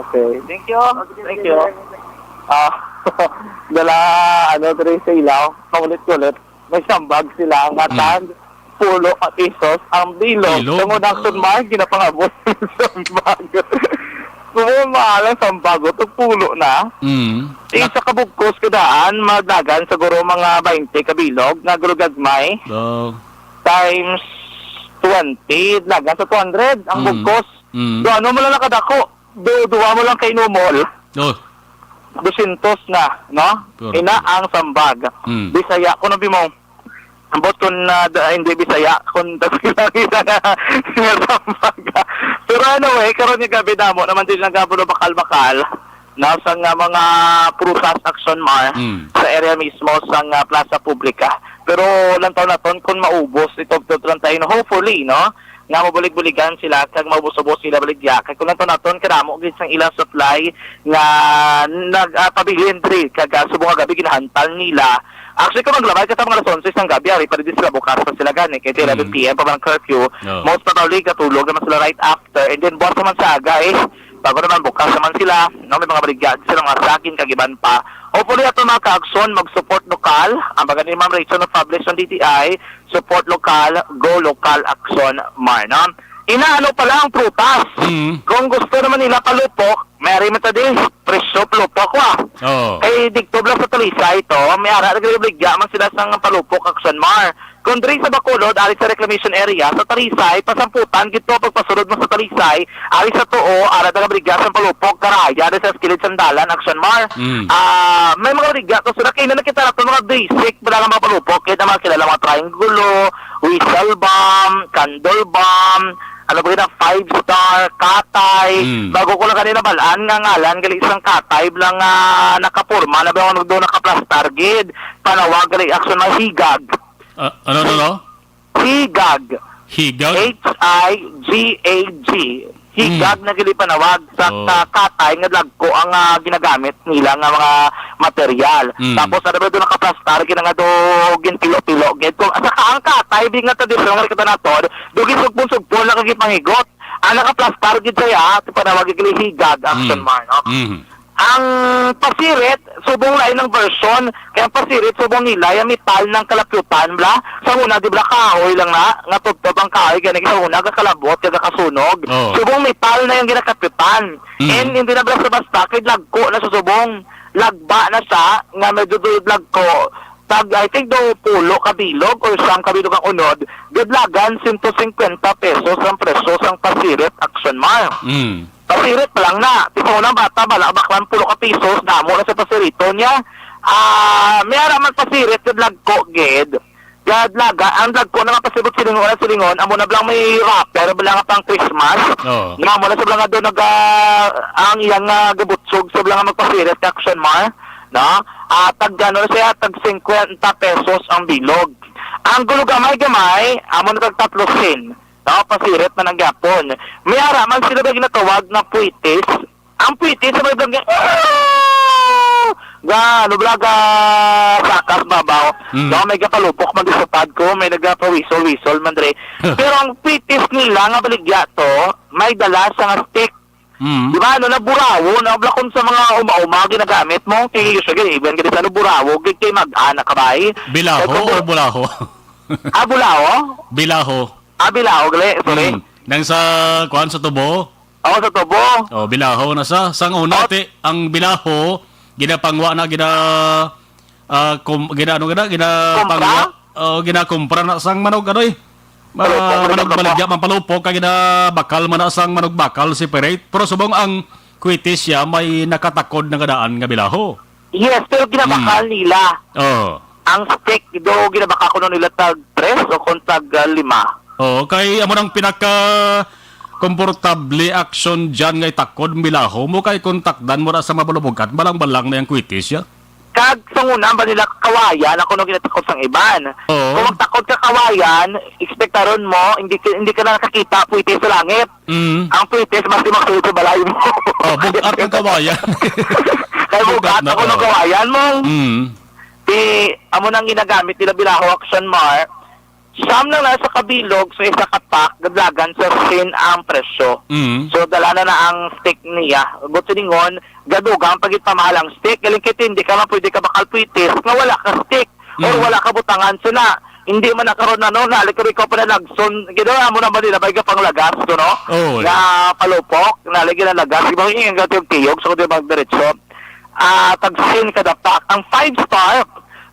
Okay. Thank you. Thank you. Ah, dala, ano, diri sa ilaw. Paulit-ulit. May sambag sila nga Mm. tag pulo ka pesos ang bilog. Bilog? Tungod ang Ah. sunmay, ginapangabot ang sambag. Kung mahal ang sambag, ito pulo na. Mm. Isa ka bugkos kadaan, magdagan siguro mga bainte ka bilog, nga guro gagmay. Oh. Times twenty, dagan sa two hundred ang Mm. bugkos. Mm. So, ano mo lang nakadako? Du-, duwa mo lang kay numol. Oh. Dosyentos na, no? Correct. Ina ang sambag. Mm. Bisaya, kung nabi mo, ambot kung, ah, da-, hindi Bisaya, kung da-, sila, sila nga, nga sambag. Pero anyway, karon nga gabi damo naman din nagabulo bakal-bakal. no, sa nga mga prutas, Action Mar, Mm. sa area mismo sa nga Plaza Publica. Pero lantaw naton kung maubos ito, ito, hopefully, no, nga mabulig-buligan sila kag maubos-ubos sila baligya. Kay kung lantaw naton, kadamo gid sang ilang supply nga nag, ah, pabilin diri kag, ah, subong nga gabi ginahantal nila. Actually, kung maglabay ka sa mga alas onse sang gabi, ari pa rin sila, bukas pa sila gani, kay Mm. eleven p m pa man ang curfew. Oo. Most probably, katulog naman sila right after. And then, bukas naman sa aga, eh, bago naman bukas naman sila, no, may mga baligya sila, mga saging, kag iban pa. Hopefully, ato mga ka-aksyon, mag-support lokal. Ang baga ni Ma'am Rachel na publish ng D T I, support lokal, go local, Action Mar, no? Inaano pala ang prutas? Mm. Kung gusto naman nila palupok, may ari man ta di, presyo palupok, wa? Oo. Kay dikto bala sa Talisay to, may ara nagbaligya man sila sang palupok, Action Mar. Kung diri sa Bacolod, ari sa reclamation area, sa Talisay, pasamputan gid to, pagpasulod mo sa Talisay, ari sa Tuo, ara nagabaligya sang palupok, karaya, ari sa kilid sang dalan, Action Mar. Mm. Ah, may mga baligya to sila, kay na nakita nato mga basic, wala nga mga palupok, kaya mga kilala, mga triangulo, whistle bomb, candle bomb, ano ba yun, five star, katay. Mm. Bago ko lang kanina balaan nga ngalan, gali isang katay lang nga nakaporma na ba, ano, doon nakaplastar gid. Panawag gali, Action Mar, higag. Ah, ano, ano, ano? Higag. Higag? H I G A G. Higag Mm. na gali panawag sa Oh. ka-, katay nga dagko ang, ah, ginagamit nila nga mga material. Mm. Tapos, ano ba doon nakaplastar, gina nga do ginpilo-pilo gid. Kung, saka ang katay, di nga tradisyonal kita naton, do gisugpon-sugpon na kag ipanghigot. Ang nakaplastar gid siya, ti panawag gid higag, Action Mm. Mar, no? Mm. Ang pasirit, subong lain ang version, kay ang pasirit, subong nila, yung metal ng kalapyutan, bla? Sa una, di bla, kahoy lang na, nga tubtob ang kahoy, kaya naging sa una, gakalabot, kaya gakasunog. Oh. Subong metal na yung ginakapyutan. Mm. And hindi na bla sa basta, kay lagko na sa subong. Lagba na siya, nga medyo dulod lagko. Tag, I think, do pulo ka bilog or siyam ka bilog ang unod, gadlagan, sento singkwenta pesos ang presyo sang pasirit, Action Mar. Mm. Pasirit pa lang na. Di pa una bata, bala, baklan pulo ka pisos, damo na sa pasirito niya. Ah, may ara man pasirit, gadlagko gid. Gadlaga, ang dagko na nga pasibot silingon, silingon, amo na blang may wrapper, bala nga pang Christmas. Oo. Nga amo na sa bala nga doon nag, ah, ang iyang, ah, gabutsog sa bala nga magpasirit, Action Mar, no? Ah, tag, ano na siya, tag singkwenta pesos ang bilog. Ang gulugamay-gamay, amo na tag tatlo sin. No, pasirit man ang gyapon. May ara man sila ba ginatawag nga puitis? Ang puitis sa may bangga, ah! Ga, ano bala, ga sakas babaw. Mm. No, may gapalupok man sa pad ko, may nagapawisol-wisol man dre. Pero ang puitis nila nga baligya to, may dala sa nga stick. Mm. Di ba, ano, naburawo, na oblakon sa mga uma-uma, ginagamit mo, kay usually, even gani sa ano, burawo, kay, kay mag-ana ka ba, eh? Bilaho Kay kung o bu- bulaho? Ah, bulaho? Bilaho. Ah, bilaho, gali, sorry. Mm. Nang sa, kuan, sa tubo? Oo, sa tubo. Oh, bilaho na sa, sang una, Oh. ti, ang bilaho, ginapangwa na, gina, ah, kum-, gina, ano, gina, ginapangwa. Kumpra? Oh, ginakumpra na sang manog, ano, eh. Ma-, Palupok, manog palupok. Baligya, man palupok, kag ginabakal man na sang manog bakal, separate. Pero subong ang kwitis siya, may nakatakod na nga daan nga bilaho. Yes, pero ginabakal Mm. nila. Oh. Ang stick do, ginabakal kuno nila tag tres o kung tag, ah, lima. Oo, kay amo nang pinaka komportable action dyan nga itakod, bilaho mo, kay kung takdan mo ra sa mabalubog at balang-balang na yung kwitis siya. Kag sa una ba nila kawayan, ako nung ginatakod sang iban. Oo. Kung magtakod ka kawayan, ekspektaron mo, hindi ka, hindi ka na nakakita, pwede sa langit. Mm. Ang pwitis, mas di magsulod sa balay mo. Oh, bugat ang kawayan. Kay bugat Bugat na, ako ng oh. kawayan mo. Mm. Di, amo nang ginagamit nila bilaho, Action Mar. Siyam lang na sa kabilog, sa isa ka pack, gadlagan sa sin ang presyo. Mm. So, dala na na ang stick niya. But siningon, gadugang pagit pamahal ang stick. Galing kay hindi ka man pwede ka bakal pwitis nga wala ka stick. Or Mm. wala ka butangan sila. Hindi man na karon, ano, nalik ko rin ko pa na nagson. Ginawa mo naman nila, may kapanglagas, no? Oo, Nga palupok, nalik na lagas. Iba yung yung gatiyog tiyog, so di magdiretso. Ah, tagsin kada pack. Ang five star,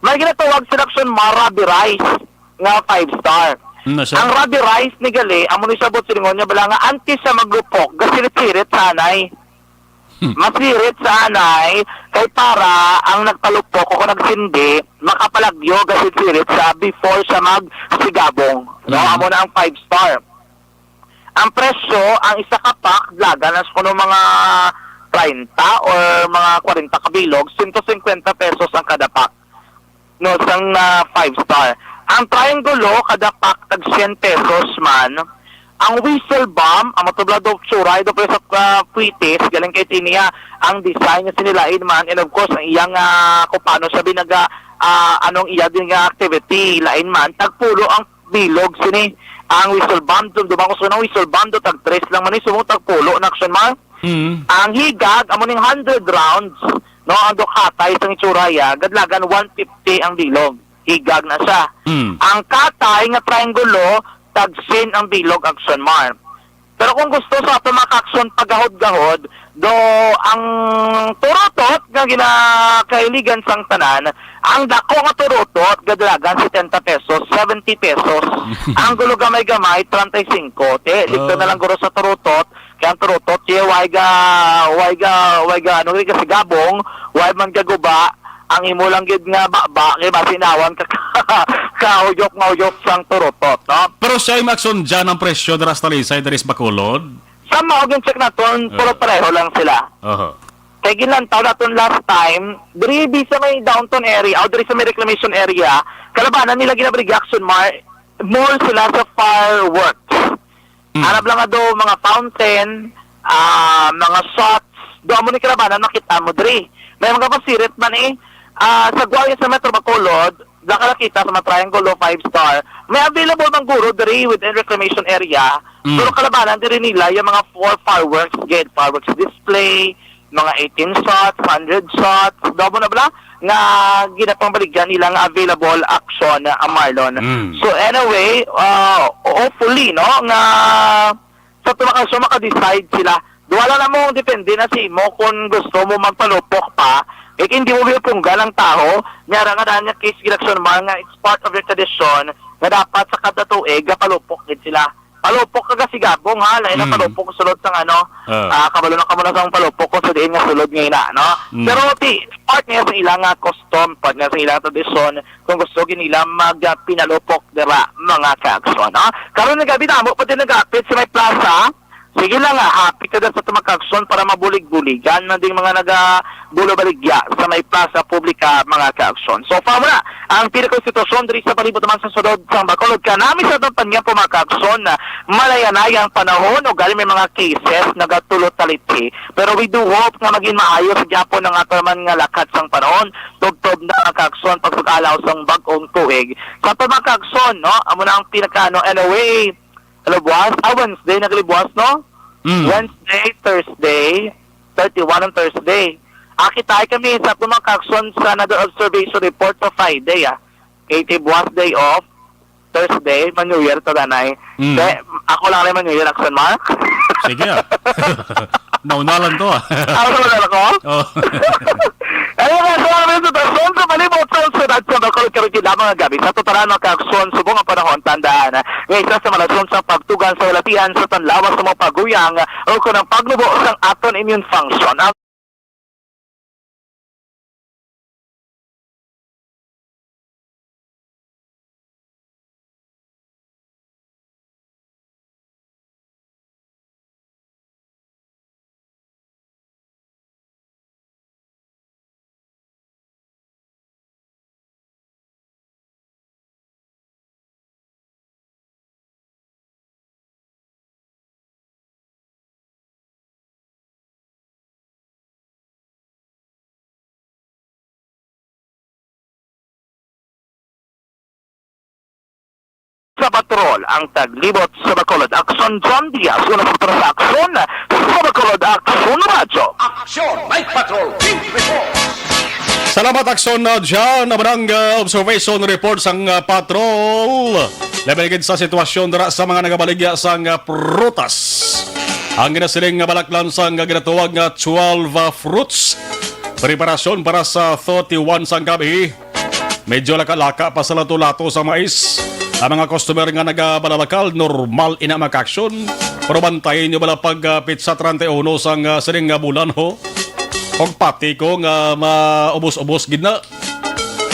may ginatawag sila Action Mar Ruby Rice nga five star. Ano siya? Ang Ruby Rice ni Gali, amo ni sabot silingon niya, bala nga antes siya maglupok, gasirit-sirit sanay. Hmm. Masirit sanay, kay para ang nagpalupok o kung nagsindi, makapalagyo, gasirit-sirit sa before siya magsigabong. No? Hmm. Amo na ang five star. Ang presyo, ang isa ka pack, dalagan na sa kuno mga treinta or mga kwarenta ka bilog, sento singkwenta pesos ang kada pack, no, sang, ah, five star. Ang Triangulo, kada pack tag syen pesos man. Ang Whistle Bomb, ang matubla do, Churay, do, pero sa, ah, Puitis, galing kay Tinia, ang design niya sinilain man, and of course, ang iyang, ah, kung paano siya binaga, ah, anong iya din nga activity, lain man, tagpulo ang bilog sini. Ang Whistle Bomb, dum-, dumang ko sa unang Whistle Bomb, do, tag tres lang man, eh, subong tagpulo na, Action Mar. Mm. Ang Higag, amo ning hundred rounds, no, ang do katay sang itsura ya, gadlagan one fifty ang bilog. Higag na siya. Mm. Ang katay nga triangulo, tag syen ang bilog, Action Mar. Pero kung gusto sa ato mga ka-Action pagahod-gahod, do ang turutot nga ginakahiligan sang tanan, ang dako nga turutot, gadlagan setenta pesos, seventy pesos. Ang gulo gamay-gamay, treinta y cinco. Te, dito Oh. na lang guro sa turutot, kaya ang turutot, ye, way ga, way ga, way ga, ano, way ga sigabong, way man gaguba, ang imo lang gid nga baba, kay masinawan ka, ka, kauyok nga uyok sang turutot, no? Pero siya yung Action dyan ang presyo dira sa Talisay, diri sa Bacolod? Sa mao, gin-check naton, Ah. pero pareho lang sila. Aha. Kay ginlantaw naton last time, diri di sa may downtown area, o diri sa may reclamation area, kalabanan nila ginabaligya, Action Mar, more sila sa fireworks. Mm. Arab lang nga do, mga fountain, ah, mga shots, do amo ni kalabanan makita mo diri. May mga pasirit man eh, ah, sa Guayas sa Metro Bacolod, da ka nakita sa mga triangle o five star. May available man guro diri within reclamation area. Mm. Pero kalabanan diri nila yung mga four fireworks gid, fireworks display, mga eighteen shots, hundred shots, do amo na bala nga ginapangbaligyan nila nga available, Action, ah, Marlon. Mm. So anyway, ah, hopefully, no, nga sa tumakal siya maka-decide sila. Duwala na mo, depende na si imo kung gusto mo magpalupok pa. Eh, hindi mo pinupunggan ang taho, nga ra nga daan nga case gid, Action Mar, nga it's part of your tradition nga dapat sa kada tuig, gapalupok gid sila. Palupok ka kasi gabong, ha? Lain na Mm. palupok ko sulod sang ano, Ah. ah, kabalo na ka mo na sang palupok ko sa diin nga sulod nga ina, no? Mm. Pero ti, part niya sa ilang nga custom, part niya sa ilang tradisyon, kung gusto gid nila mag, ah, pinalupok dira, mga ka-Action, no? Karon nga gabi, damo pa din nagapit sa may plaza. Sige lang, ah, hapit ka sa tumakakson para mabulig-buligan man ding mga nagabulo-baligya sa may plaza publika, mga ka-Action. So, pa muna ang pinakang sitwasyon diri sa palibot naman sa sulod sang Bacolod. Kanami sa atong panyampo, mga ka-Action, malayanay ang panahon, ugali may mga cases nagatulot talithi. Pero we do hope nga maging maayos gyapon ang ato man nga lakat sang panahon. Tubtob na, mga ka-Action, pagsugalaw sang bag-ong tuig. Sa ato, mga ka-Action, no? Amo na ang pinaka, ano, anyway, Kalibwas? Ah, Wednesday na kalibwas, no? Mm. Wednesday, Thursday, thirty-one ang Thursday. Ah, kitay kami sa akong mga ka-Action sa another observation report sa Friday, ah. Kay ti buwas day off, Thursday, ma-New Year to, danay. Mm. Te, ako lang rin ma-New Year, Action Mark. Sige, ah. Naunalan to, ah. Ako lang ako? Oh. Ayun nga, so, ang resultasyon sa palibot sa syudad sa Bacolod, karong adlaw, mga gabi. Sa totalan, mga ka-Action, subong ang panahon, tandaan nga isa sa mga rason sa pagtugang sa balatian sa tanlawas sa mga paguyang o kon ang pagnubo sang aton immune function. Ang Sa patrol ang taglibot sa Bacolod. Action, John Diaz, una sa Patrol sa Action sa Bacolod, Action Radyo. Action, may patrol, report. Salamat, Action, uh, John. Amo na ang, uh, observation report sang, uh, patrol. Labi na gid sa sitwasyon dira sa mga nagabaligya sang, uh, prutas. Ang ginasiling nga balaklan sang, uh, ginatawag nga twelve, uh, fruits. Preparasyon para sa thirty-one sang gabi. Medyo laka-laka pa sa lato-lato sa mais. Ang mga customer nga nagabalalakal, normal ina, mga ka-Action. Pero bantayan nyo bala pag, ah, petsa treinta y uno sang, ah, sining nga bulan, ho. Og pati ko nga maubos-ubos gid na.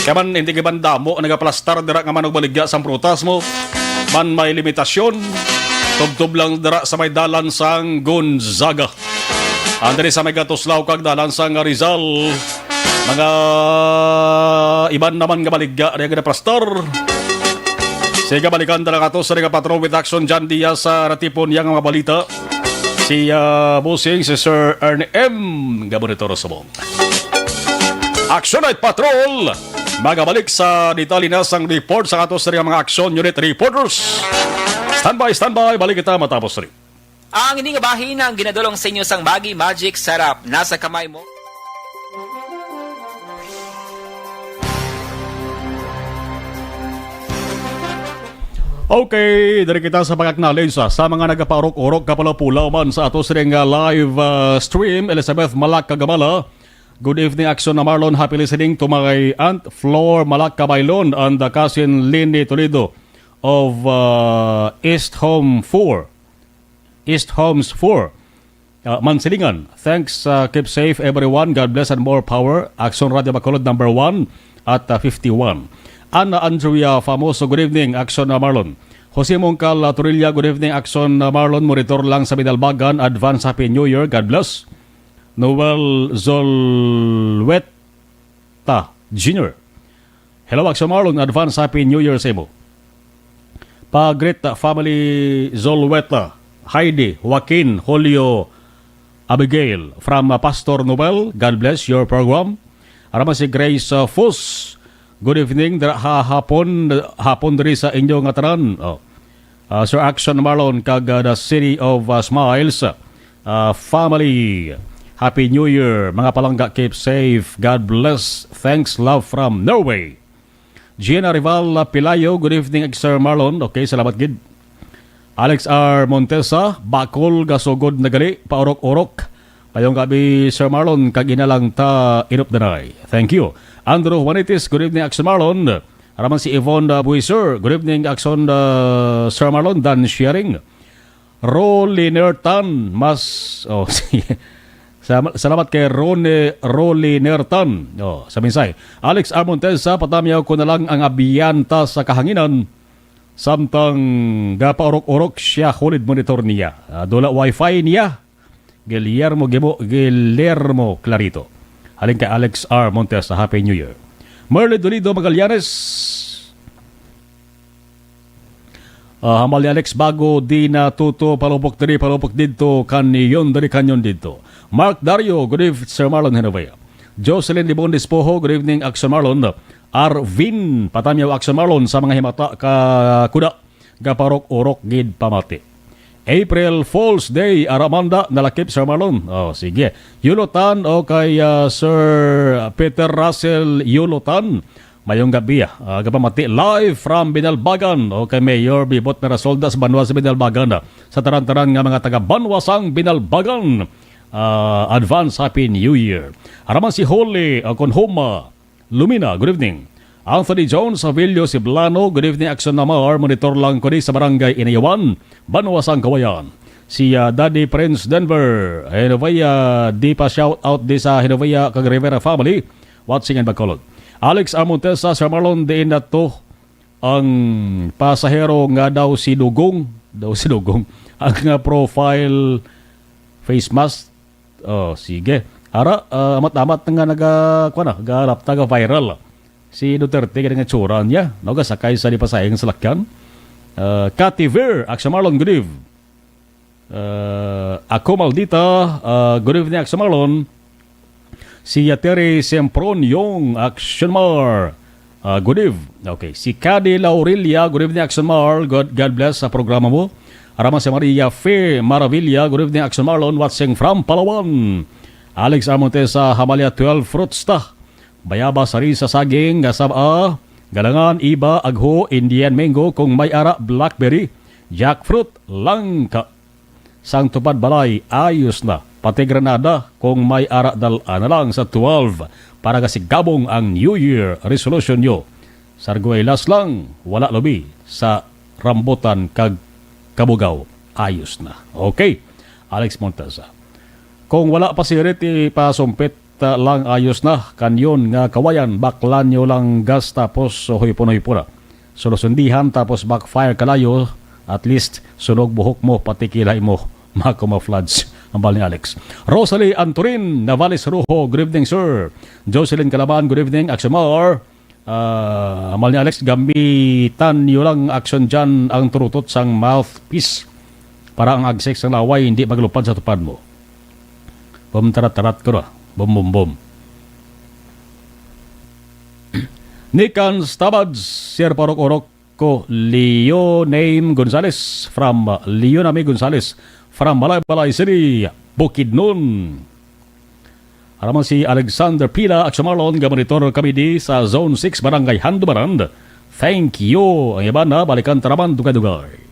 Kaya man, hindi ka man damo nagaplastar dira nga manugbaligya sang prutas mo. Man may limitasyon. Tubtob lang dira sa may dalan sang Gonzaga. Ang diri sa may Gatuslaw kag Dalansang nga Rizal. Mga iban naman nga baligya nga naprastar. Sige, balikan ta na ato sa nga Patrol with Action John Diaz sa natipon niya nga mga balita. Si, ah, Bossing, si Sir Ernie M. Gabonetoro Subong. Action Night Patrol! Magabalik sa detalye na sang report sa ato sa mga action unit reporters. Standby, standby. Balik kita matapos rin. Ang ini nga bahin ang ginadulong sa inyo sang Maggi Magic Sarap. Nasa kamay mo. Okay, diri kita sa pag-acknowledge sa, sa mga nagapaurok-urok, kapulaw-pulaw man sa ato sining, ah, live, ah, stream. Elizabeth Malak Kagamala, good evening, Action na Marlon. Happy listening to my aunt Flor Malak Kabaylon and the cousin Lindy Toledo of, ah, East Home four. East Homes four. Uh, Mansilingan. Thanks, uh, keep safe everyone. God bless and more power. Action Radio Bacolod number one at, uh, fifty-one. Ana Andrea Famoso, good evening, Action, uh, Marlon. Jose Mongkal, uh, Torilla, good evening, Action, uh, Marlon. Monitor lang sa Binalbagan. Advance Happy New Year. God bless. Noel Zolwet, Ta Junior. Hello, Action Marlon. Advance Happy New Year sa imo. Pa-greet, uh, family Zolweta, Heidi, Joaquin, Julio, Abigail. From, uh, Pastor Noel, God bless your program. Ara man si Grace, uh, Fus. Good evening, dra-, ha-, hapon, hapon diri sa inyo nga tanan. Oh. Uh, Sir Action Marlon kag, uh, the City of, uh, Smiles, uh, family. Happy New Year, mga palangga. Keep safe. God bless. Thanks, love from Norway. Gina Rival, uh, Pilayo, good evening, Sir Marlon. Okay, salamat gid. Alex R Montesa, bakol gasugod na gali, paurok-urok. Mayong gabi, Sir Marlon, kag ina lang ta inupdanay. Thank you. Andrew Juanitis, good evening, Action Marlon. Ara man si Yvonne, uh, Buiser, good evening, Action, uh, Sir Marlon, dan sharing. Rolly Nertan, mas, oh, sige. Sa-, salamat kay Rone, Rolly Nertan. Oh, sa mensahe. Alex R Montesa, patamyaw ko na lang ang abiyanta sa kahanginan. Samtang gapaurok-urok siya, hulid monitor niya. Ah, dula wifi niya. Guillermo Gimo-, Guillermo Clarito. Halin kay Alex R Montes sa Happy New Year. Merly Dolido Magallanes. Ah, hambal ni Alex Bago, di na tuto, palupok diri, palupok didto, kanyon diri, kanyon didto. Mark Dario, good eve-, Sir Marlon Genovea. Jocelyn Dibon Despojo, good evening, Action Marlon. Arvin, patamyaw, Action Marlon, sa mga himata ka kuda, gaparok-urok gid pamati. April Fool's Day, Aramanda, nalakip, Sir Marlon. Oh, sige. Yulutan, o kay, ah, Sir Peter Russell Yulutan. Mayong gabi, ah. Ah, gapamati live from Binalbagan. O kay Mayor Bibot Mirasolda sa banwa sa Binalbagan, ah. Sa tanan-tanan nga mga taga banwa sang Binalbagan. Ah, advance Happy New Year. Araman si Holy, ah, Konhoma Lumina, good evening. Anthony Jones, Avilio Siblano, good evening, Action Namar, monitor lang ko di sa Barangay Inayawan, Banwa sang Kawayan. Si, ah, Daddy Prince Denver, Hinovea, di pa shout out di sa Hinovea kag Rivera family, watching in Bacolod. Alex Amontesa, Sir Marlon, diin na to ang pasahero nga daw si Dugong, daw si Dugong, ang, ah, profile face mask. Oh, sige. Ara, ah, amat-amat na nga naga, kuwan na, nagalapta, ga-viral. Si Duterte, kaya nga tsura niya, no, gasakay sa di pasahing salakyan. Ah, Cathy Ver, Action Marlon, good eve. Ah, ako, Maldita, ah, good evening, Action Marlon. Si Terry Sempron, yung Action Mar. Ah, good eve. Okay. Si Cady Laurelia, good evening, Action Mar. God, God bless sa programa mo. Araman si Maria Fe Maravilla, good evening, Action Marlon, watching from Palawan. Alex Amontes sa Hamalia, twelve fruits ta. Bayabas, sari sa saging, nga sab-a, galangan, iba, agho, Indian mango, kung may ara, blackberry, jackfruit, langka. Sang tupad balay, ayos na. Pati granada, kung may ara, dal-a na lang sa twelve para gasigabong ang New Year resolution nyo. Sarguelas lang, wala lubi sa rambutan kag kabugaw. Ayos na. Okay, Alex Montesa. Kung wala pa sirit, ipasumpit, ah, lang, ayos na. Kanyon nga kawayan, baklan nyo lang gas tapos huypon-huypon na. Sulusundihan tapos backfire kalayo, at least sunog buhok mo, pati kilay mo, makumafloods. Hambal ni Alex. Rosalie Antorin Navales Rojo, good evening, sir. Jocelyn Calaban, good evening. Axomar, ah, hambal ni Alex, gamitan niyo lang action dyan ang turutot sang mouthpiece para ang agsik sang laway hindi maglupad sa tupad mo. Bum tarat tarat ko ra. Bum bum bum. Nikans Tabads, Sir Parok Orok, ko Leo Name Gonzales from, uh, Leo Name Gonzales from Malaybalay City, Bukidnon. Araman si Alexander Pila, Axomarlon, gamonitor kami di sa Zone six, Barangay Handumaran. Thank you. Ang iban na, balikan taraman dugay-dugay.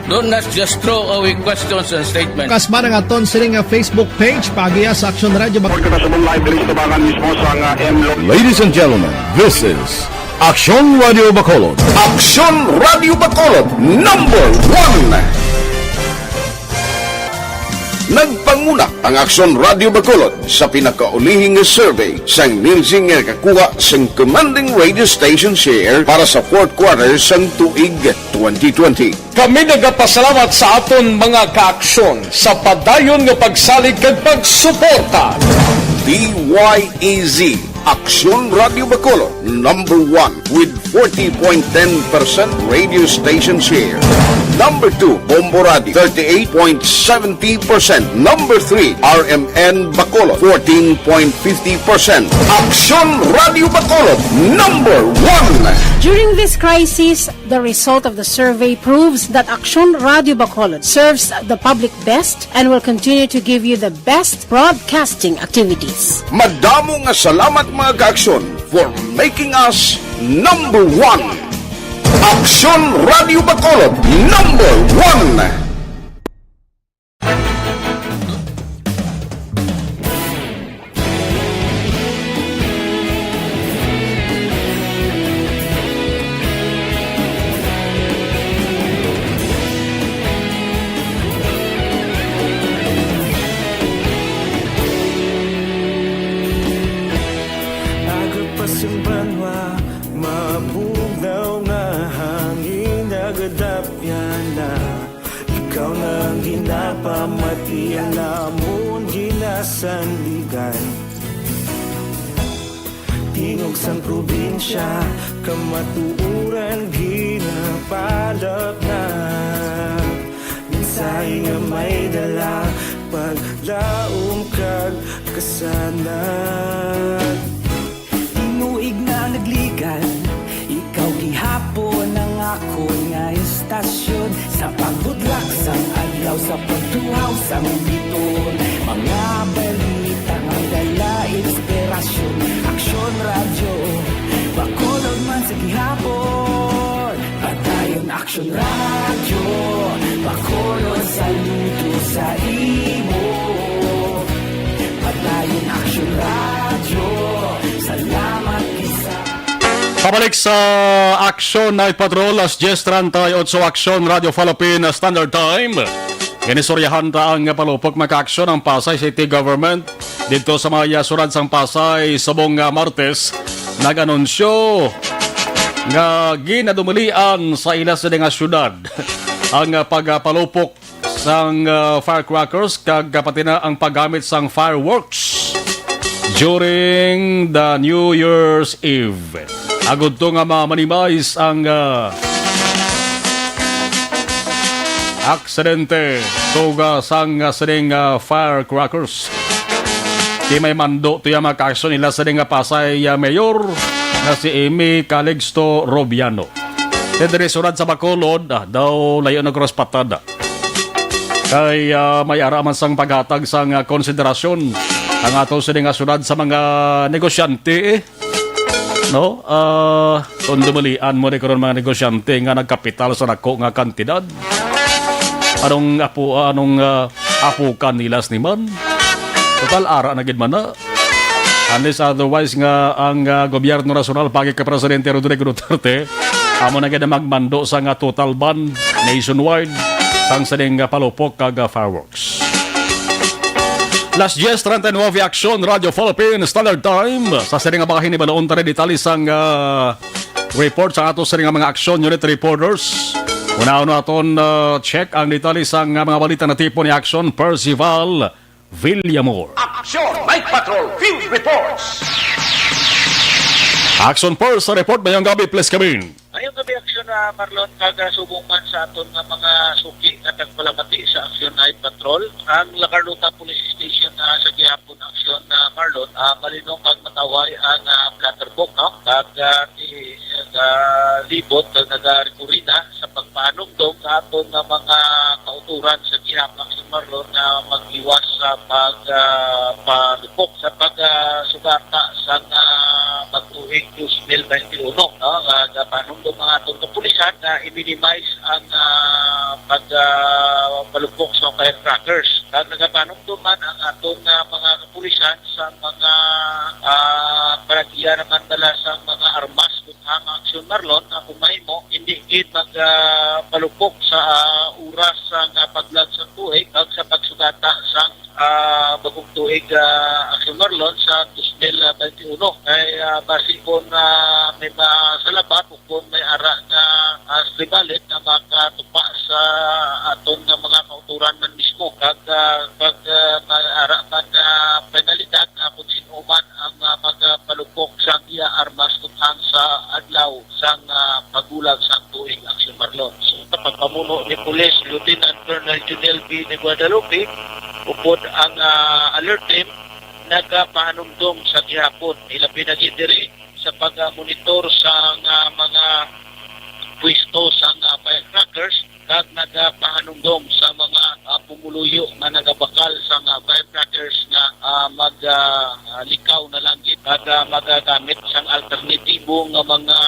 Don't, let's just throw away questions and statements. Kasma nga aton sini nga Facebook page, paagiya sa Aksyon Radio Bacolod. Report kita sa live diri sa tubangan mismo sa nga M Lo- Ladies and gentlemen, this is Aksyon Radio Bacolod. Aksyon Radio Bacolod, number one. Nagpanguna ang Aksyon Radio Bacolod sa pinakaulihing nga survey sang Nielsen nga nakakuha sang commanding radio station share para sa fourth quarter sang tuig twenty twenty. Kami nagapasalamat sa aton mga kaaksyon sa padayon nga pagsalig kag pagsuporta. D Y E Z, Aksyon Radio Bacolod, number one with forty point ten percent radio station share. Number two, Bombo Radio, thirty-eight point seventy percent. Number three, R M N Bacolod, fourteen point fifty percent. Aksyon Radio Bacolod, number one. During this crisis, the result of the survey proves that Aksyon Radio Bacolod serves the public best and will continue to give you the best broadcasting activities. Madamo nga salamat, mga kaaksyon, for making us number one. Aksyon Radio Bacolod, number one. Agod pa sing banwa, mabugnaw nga hangin, nagadapyan na. Ikaw na ang ginapamati, ang amon ginasandigan. Tingog sang probinsya, kamatuoran ginapalapnag. Mensahe nga may dala, paglaom kag kasanag. Tinuig na nagligad, ikaw gihapon ang akon nga istasyon. Sa pagudlak sang adlaw, sa pagtuhaw sang biton, mga balita nga dala inspirasyon. Aksyon Radyo Bacolod man sa gihapon. Padayon Aksyon Radyo Bacolod, saludo sa imo. Padayon Aksyon Radyo, salamat kisa. Pabalik sa Aksyon Night Patrol, alas diyes treinta y ocho, Aksyon Radyo Philippine Standard Time. Ginistoryahan ta ang palupok, mga ka-aksyon, ang Pasay City Government didto sa may, ah, syudad sang Pasay subong nga Martes nag-anunsyo nga ginadumalian sa ila sini nga syudad ang, ah, pagpalupok sang, ah, firecrackers kag, ah, pati na ang paggamit sang fireworks during the New Year's Eve. Agud to nga ma-minimize ang, ah, aksidente tungod sang, ah, sining, ah, firecrackers. Ti may mando to ya, mga ka-aksyon, ila sini nga Pasay, ah, mayor nga si Amy Calixto Robiano. Ti diri syudad sa Bacolod, ah, daw layo na cross patada. Kay, ah, may ara man sang paghatag sang, ah, konsiderasyon ang ato sini nga syudad sa mga negosyante, eh. No? Ah, kung dumalian mo ni karon mga negosyante nga nagkapital sa dako nga kantidad, anong apo, anong, ah, apukan nila sini man? Total, ara na gid man na. Unless otherwise nga ang, ah, gobyerno nasyonal pagi kay Presidente Rodrigo Duterte amo na gid ang magmando sa nga total ban nationwide sang sining, ah, palupok kag, ah, fireworks. Las diez treinta y nueve, Aksyon Radio Philippine Standard Time. Sa sini nga bahin, hibaluon ta na detalye sang, ah, report sa ato sini nga mga aksyon unit reporters. Unahon naton, ah, check ang detalye sang, ah, mga balita natipon ni Aksyon Percival Villamor. Aksyon Night Patrol Field Reports. Aksyon Force sa report, mayong gabi, please come in. Mayong gabi, Aksyon, ah, Marlon, kag, ah, subong man sa aton nga mga suki nga tagpalamati sa Aksyon Night Patrol, ang La Carlota Police Station, ah, sa gihapon, Aksyon, ah, Marlon, ah, malinong kag mataway ang, ah, bladderbook, no? Kag, ah, ti-, ah, libot kag nagarekurina sa pagpahanumdom sa aton nga mga kautoran sa gihapon, Aksyon, Marlon, nga magliwas sa pag, ah, palupok sa pag, ah, sugata sang, ah, pagtuig dos mil baynte uno, no? Nga gapanumdom ang aton kapulisan nga i-minimize ang, ah, pag, ah, palupok sa firecrackers. Kag nagapanumdom man ang aton, ah, mga kapulisan sa mga, ah, panagiya naman dala sa mga armas, ang Aksyon, Marlon, nga kung mahimo, hindi gid mag, ah, palupok sa, ah, oras sang, ah, paglag sang tuig kag sa pagsugata sang, ah, bagong tuig, ah, Aksyon, Marlon, sa dos mil baynte uno. Kay, ah, basi kon, ah, may masalabat o kon may ara nga, ah, sulibalit nga makatupa sa aton nga mga kautoran man mismo, kag, ah, kag, ah, may ara man nga penalidad, ah, kung sin-o man ang, ah, magpalupok sang iya armas tubhang sa adlaw sang, ah, pagbulag sang tuig, Aksyon, Marlon. Sa pagpamuno ni Police Lieutenant Colonel Junel B. de Guadalupe, upod ang, ah, alert team nagapahanumdom sa gihapon. Ilabi na gid diri sa pag-monitor sa nga mga pwesto sa nga firecrackers kag nagapahanumdom sa mga, ah, pumuluyo nga nagabakal sa nga firecrackers nga, ah, mag, ah, ah, likaw na lang gid, kag, ah, magagamit sang alternatibo nga mga,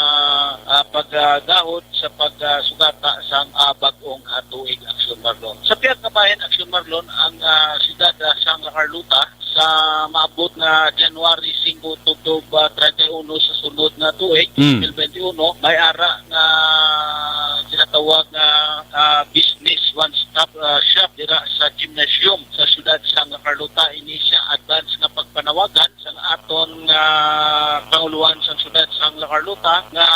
ah, paggahod sa pagsugata sang, ah, bag-ong, ah, tuig, Aksyon Marlon. Sa pihak nga bahin, Aksyon Marlon, ang, ah, siyudad, ah, sang La Carlota sa maabot nga January singko tubtob, ah, treinta y uno sa sunod nga tuig, Mm. twenty twenty-one, may ara nga ginatawag nga, ah, business one-stop, ah, shop dira sa gymnasium sa siyudad sang La Carlota. Ini siya advance nga pagpanawagan sang aton nga pangulohan sang siyudad sang La Carlota nga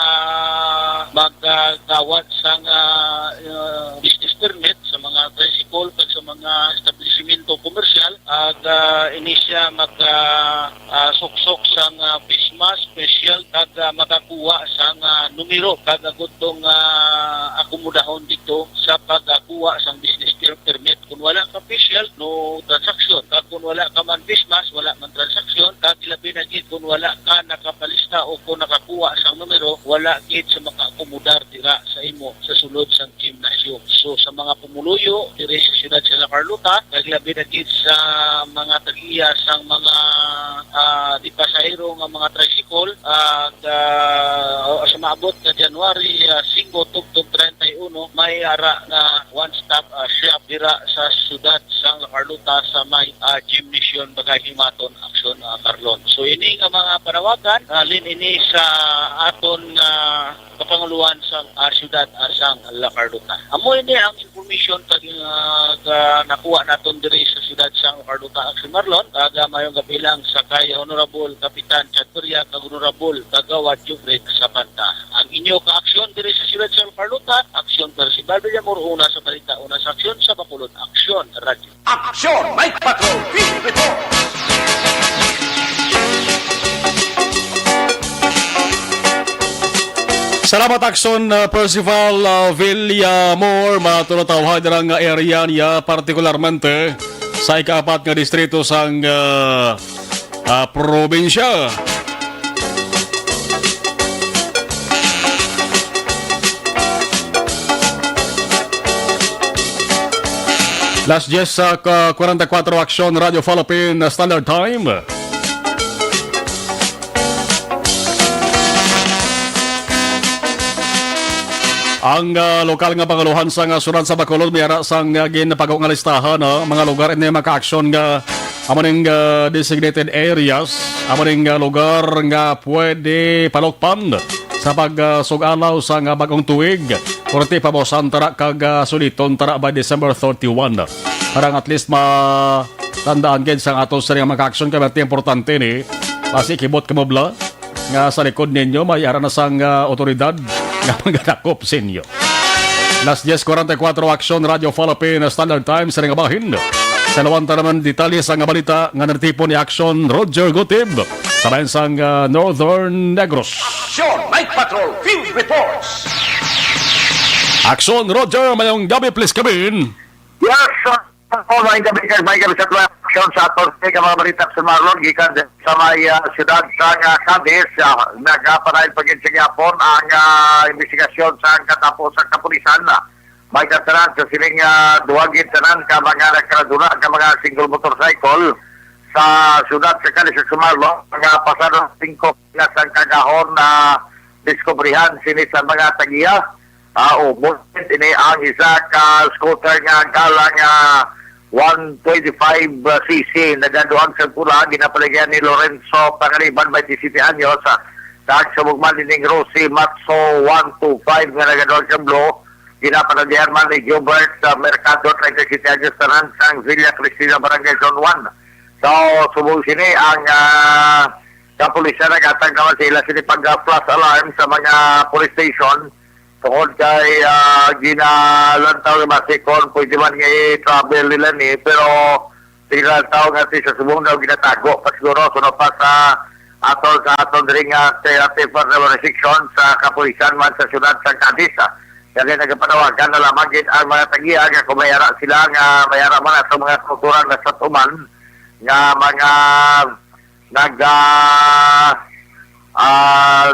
magdawat sang, ah, ah, business permit sa mga tricycle kag sa mga establisimento komersyal, ag, ah, ini siya mag, ah, ah, suksok sang, ah, face mask, face shield, kag, ah, makakuha sang, ah, numero kag agud tong, ah, akomodahon dito sa pagkuha sang business per-, permit. Kung wala ka face shield, no transaction. Kag kung wala ka man face mask, wala man transaksyon. Kag labi na gid kung wala ka nakapalista o kung nakakuha sang numero, wala gid sa makaakomodar dira sa imo sa sulod sang gymnasium. So, sa mga pumuluyo diri sa siyudad sa La Carlota, kag labi na gid sa mga tag-iya sang mga, ah, di pasahero nga mga tricycle, ah, sa maabot nga January, ah, singko tubtob treinta y uno, may ara nga one-stop, ah, shop dira sa siyudad sang La Carlota sa may, ah, gymnasium, bagay himaton, Aksyon, ah, Marlon. So, ini nga mga panawagan, ah, halin ini sa aton nga kapanguluhan sang, ah, siyudad, ah, sang La Carlota. Amo ini ang information kag, ah, ga-, nakuha naton diri sa siyudad sang La Carlota, Aksyon Marlon. Kag, ah, mayong gabi lang sa kay Honorable Kapitan Chad Peria kag Honorable Kagawad Jubrit Sabanta. Ang inyo ka-aksyon diri sa siyudad sang La Carlota, Aksyon Percival Villamor, una sa balita, una sa aksyon, sa Bacolod Aksyon Radio. Aksyon, Night Patrol, Field Report. Salamat, Aksyon, uh, Percival, uh, Villamor. Mga tunataw, dira nga area niya, partikularmente sa ikaapat nga distrito sang, uh, uh, probinsya. Las diez sa ka-, kwarenta y kuwatro, Aksyon Radio Philippine Standard Time. Ang, ah, lokal nga pangulohan sa nga siyudad sa Bacolod may ara sang, ah, ginpagawa nga listahan, ah, mga lugar ini mga ka-aksyon nga amo ning, ah, designated areas, amo ning, ah, lugar nga pwede palukpan sa pag, ah, sug-alaw sang, ah, bag-ong tuig. Korte, pabusan tara kag, ah, suliton tara by December thirty-one. Para nga at least matandaan gid sang ato sa mga ka-aksyon kay importante ni. Basi kibot ka mo bla nga sa likod ninyo may ara na sang, ah, otoridad nga magadakop sa inyo. Las diez kwarenta y kuwatro, Aksyon Radio Philippine Standard Time sa nga bahin. Sa lawan ta naman detalye sa nga balita nga natipon ni Aksyon Roger Gutib sa bayan sang, ah, Northern Negros. Aksyon Night Patrol Field Reports. Aksyon Roger, mayong gabi, please come in. Yes, sir. Oh, may gabi kag may gabi sa tuwa. Aksyon sa aton nga mga balita sa Marlon, gikan sa may, ah, siyudad sa, ah, Cadiz, ah, nagapadayon pa gid sa gihapon ang, ah, investigasyon sa katapo sa kapulisan. May katanan sa sining, ah, duha gid tanan ka mga nagkaradula ka mga single motorcycle sa siyudad sa Cadiz sa Marlon, mga pasado singko na sang kagahon na diskubrihan sini sa mga tagiya. Ah, ubos ini ang isa ka scooter nga galang, ah, one twenty-five C C, nagaduhag sa pula, ginapaligyan ni Lorenzo Pangaliban, twenty-seven anyos, ah, kag subong man ining Rosie Matso one two five nga nagaduhag sa blue, ginapaligyan man ni Gilbert, ah, Mercado, thirty-seven anyos, tanan sang Villa Cristina, Barangay Zone one. So, subong sini ang, ah, kapulisan, naghatag naman sila sini pag, ah, flash alarm sa mga police station. Tungod kay, ah, ginalantaw ni Masi kon pwede man nga i-travel nila ni, pero ginalantaw nga si sa subong daw ginatago pa siguro, suno pa sa aton, sa aton diri nga sa T F R section sa kapulisan man sa siyudad sa Cadiz, ah. Kaya nagapanawagan na lamang gid ang mga tagiya nga kung may ara sila nga may ara man atong mga kultura nga sa tuman nga mga nag, ah, ah,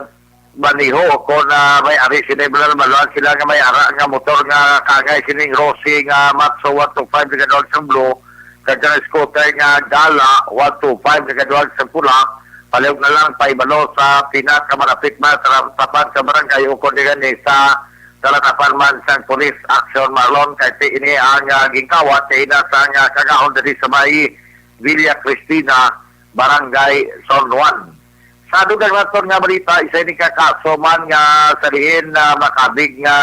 maneho o kon, ah, may ari sila, maluan sila nga may ara nga motor nga kaangay sining Rosie nga Matso one two five nga doon sa blue, kag kanang scooter nga Gala one two five nga gaduhag sa pula, palihog na lang pahibalo sa pinakamalapit man sa tapat sa barangay ukon di gani sa talatapan man sang Police Action Marlon, kay ti ini ang, ah, gingkawat kay ina sang, ah, kagahon diri sa may Villa Cristina, Barangay San Juan. Sa dugang naton nga balita, isa ini ka kaso man nga sa diin na makabig nga,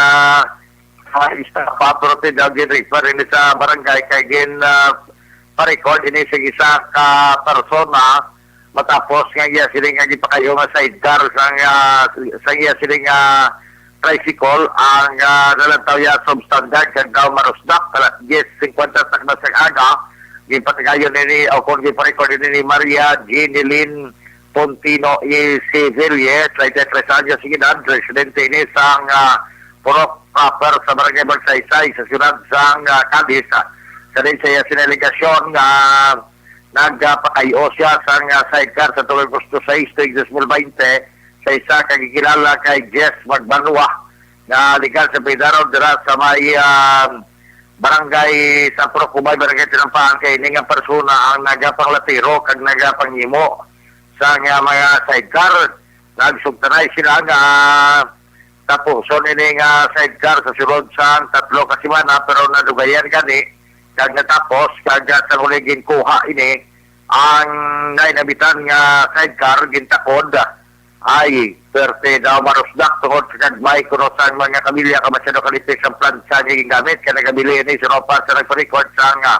ah, isa pa, pero ti daw gin-refer ini sa barangay kay gin, ah, pa-record ini sa isa ka persona matapos nga iya sila nga gipakayo nga sidecar sang, ah, sa iya sila nga tricycle ang, ah, nalantaw iya substandard kag daw marusdak alas diyes singkwenta takna sa aga. Ginpatigayon ini o kung ginpa-record ini ni Maria Ginilin Pontino E. Seville, treinta y tres anyos ang edad, residente ini sang, ah, Purok Proper sa Barangay Magsaysay sa siyudad sang, ah, Cadiz. Sa din sa iya sinaligasyon nga nagpakayo siya sang, ah, sidecar sa tulo Agosto sais tuig dos mil baynte sa isa ka gikilala kay Jess Magbanwa nga legal sa Pidaron dira sa may, ah, barangay sa Purok Ubay, Barangay Tinampahan, kay ini nga persona ang nagapanglatiro kag nagapanghimo sa nga mga sidecar. Nagsugtanay sila nga tapuson ini nga sidecar sa sulod sang tatlo ka semana, pero nadugayan gani kag natapos kag sa huli ginkuha ini ang nainabitan nga sidecar gintakod. Ay, perte daw marusdak tungod sa gagmay kuno sang mga kabilya ka masyado kalipis ang plansa nga gingamit kay nagabili ini sa ropa sa nagpa-record sang, ah,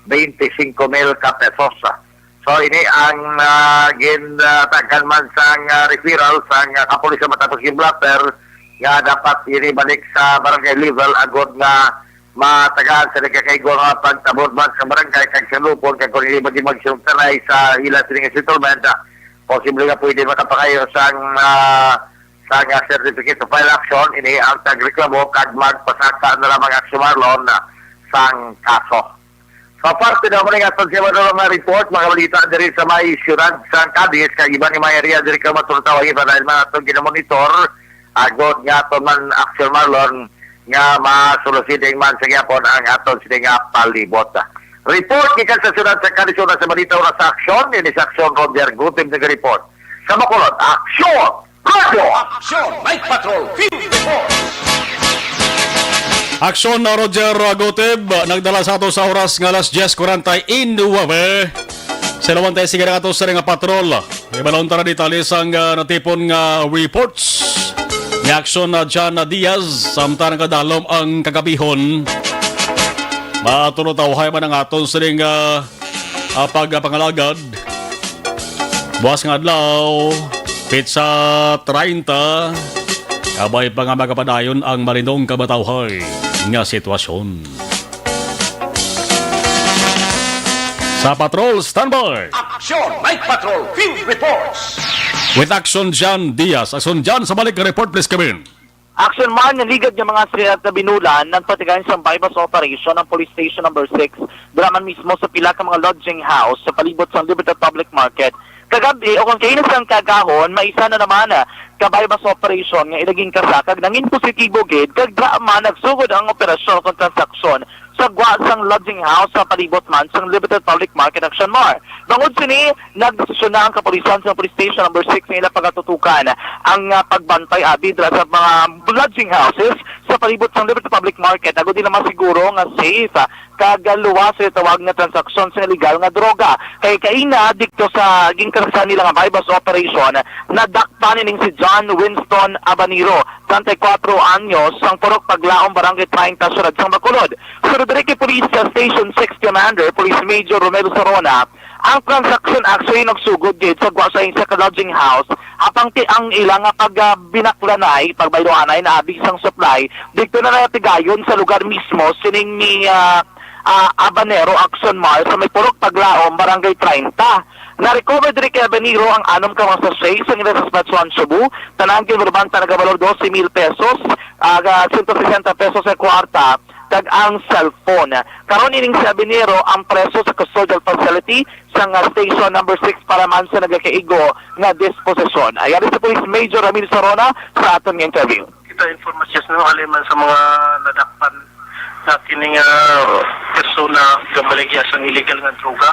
twenty-five mil ka pesos. So, ini ang, ah, gin, ah, taghan man sang, ah, referral sang, ah, kapulisan matapos yung blotter nga dapat ini balik sa barangay level agod nga matagaan sa nagkakaigo nga pagtabod man sa barangay kag sa lupon kag kung hindi maging magsultanay sa ila sining settlement, ah, posible nga pwede makapangayo sang, ah, sang, ah, certificate of file action ini ang tagreklamo kag magpasaka na lamang aksyon marlon, ah, sang kaso. Sa parte naman ng aton sa mga nga report, mga balita diri sa may siyudad sa Cadiz, kag iban ni may area diri ka matultaw ang iba dahil man atong ginamonitor, agod nga aton man action marlon nga masulusibing man sa gyapon ang aton sini nga palibot. Report gikan sa siyudad sa Cadiz, una sa balita, una sa aksyon, ini sa aksyon, Roger Gutim nag-report. Sa Bacolod, aksyon! Radyo! Aksyon! Night Patrol Field Report! Aksyon na Roger Gutib, nagdala sa ato sa oras nga alas diyes kuwarenta y nuwebe. Sa lawan tayo, sige na ato sa nga patrol. Ibalon tara detalye sang, ah, natipon nga reports. Ni aksyon na John Diaz, samtang nagadalom ang kagabihon. Matulotawhay man ang aton sining, ah, ah, pagpangalagad. Buwas nga adlaw, petsa treinta, kabay pa nga magapadayon ang malinong kamatawhay nga sitwasyon. Sa patrol, standby! Aksyon! Night Patrol Field Reports! With Action John Diaz. Action John, sa balik nga report, please come in. Action man, naligad nga mga sirat na binulan, nagpatigayon sa buy-bust operation ang Police Station Number Six, dira man mismo sa pila ka mga lodging house sa palibot sang Libertad Public Market. Kagab-i, o kung kaina sang kagahon, may isa na naman, ah, ka buy-bust operation nga ilaging kasakag nangin positibo gid, kag dira man nagsugod ang operasyon o kung transaksyon sa gwa sang lodging house sa palibot man sang Libertad Public Market, Action Mar. Bangod sini, nagdesisyon na ang kapulisan sa Police Station Number Six nga ila pagatutukan ang, ah, pagbantay abi dira sa mga lodging houses sa palibot sang Libertad Public Market, agod nila masiguro nga safe, ah, kag luwas sa tawag nga transaksyon sa illegal nga droga. Kay kaina dikto sa ginkarasan nila nga buy-bust operation, nadakpan ining si John Winston Abaniro, treinta y cuatro anyos, sang Purok Paglaom, Barangay treinta, Siyudad sang Bacolod. Sunod diri kay Police Station Six Commander, Police Major Romel Sarona, ang transaksyon actually nagsugod gid sa gwa sa isa ka lodging house, apang ti ang ila nga pag, ah, binaklanay, pagbayloanay na abi sang supply, didto na natigayon sa lugar mismo sining ni, ah, ah, Abanero, Action Mar, sa may Purok Paglaom, Barangay treinta. Na-recover diri kay Abanero ang anom ka mga sachet sang ila sa Spatsuan Shabu, tanan ginrubanta nagabalor dose mil pesos, aga sento sesenta pesos sa kwarta, kag ang cellphone. Karon ining si Abinero ang preso sa custodial facility sang, ah, Station Number Six para man sa nagakaigo nga disposisyon. Ayari si Police Major Ramil Sarona sa aton nga interview. Kita informasyon sa mga haliman sa mga nadakpan Sa kini nga persona gabaligya sang illegal nga droga.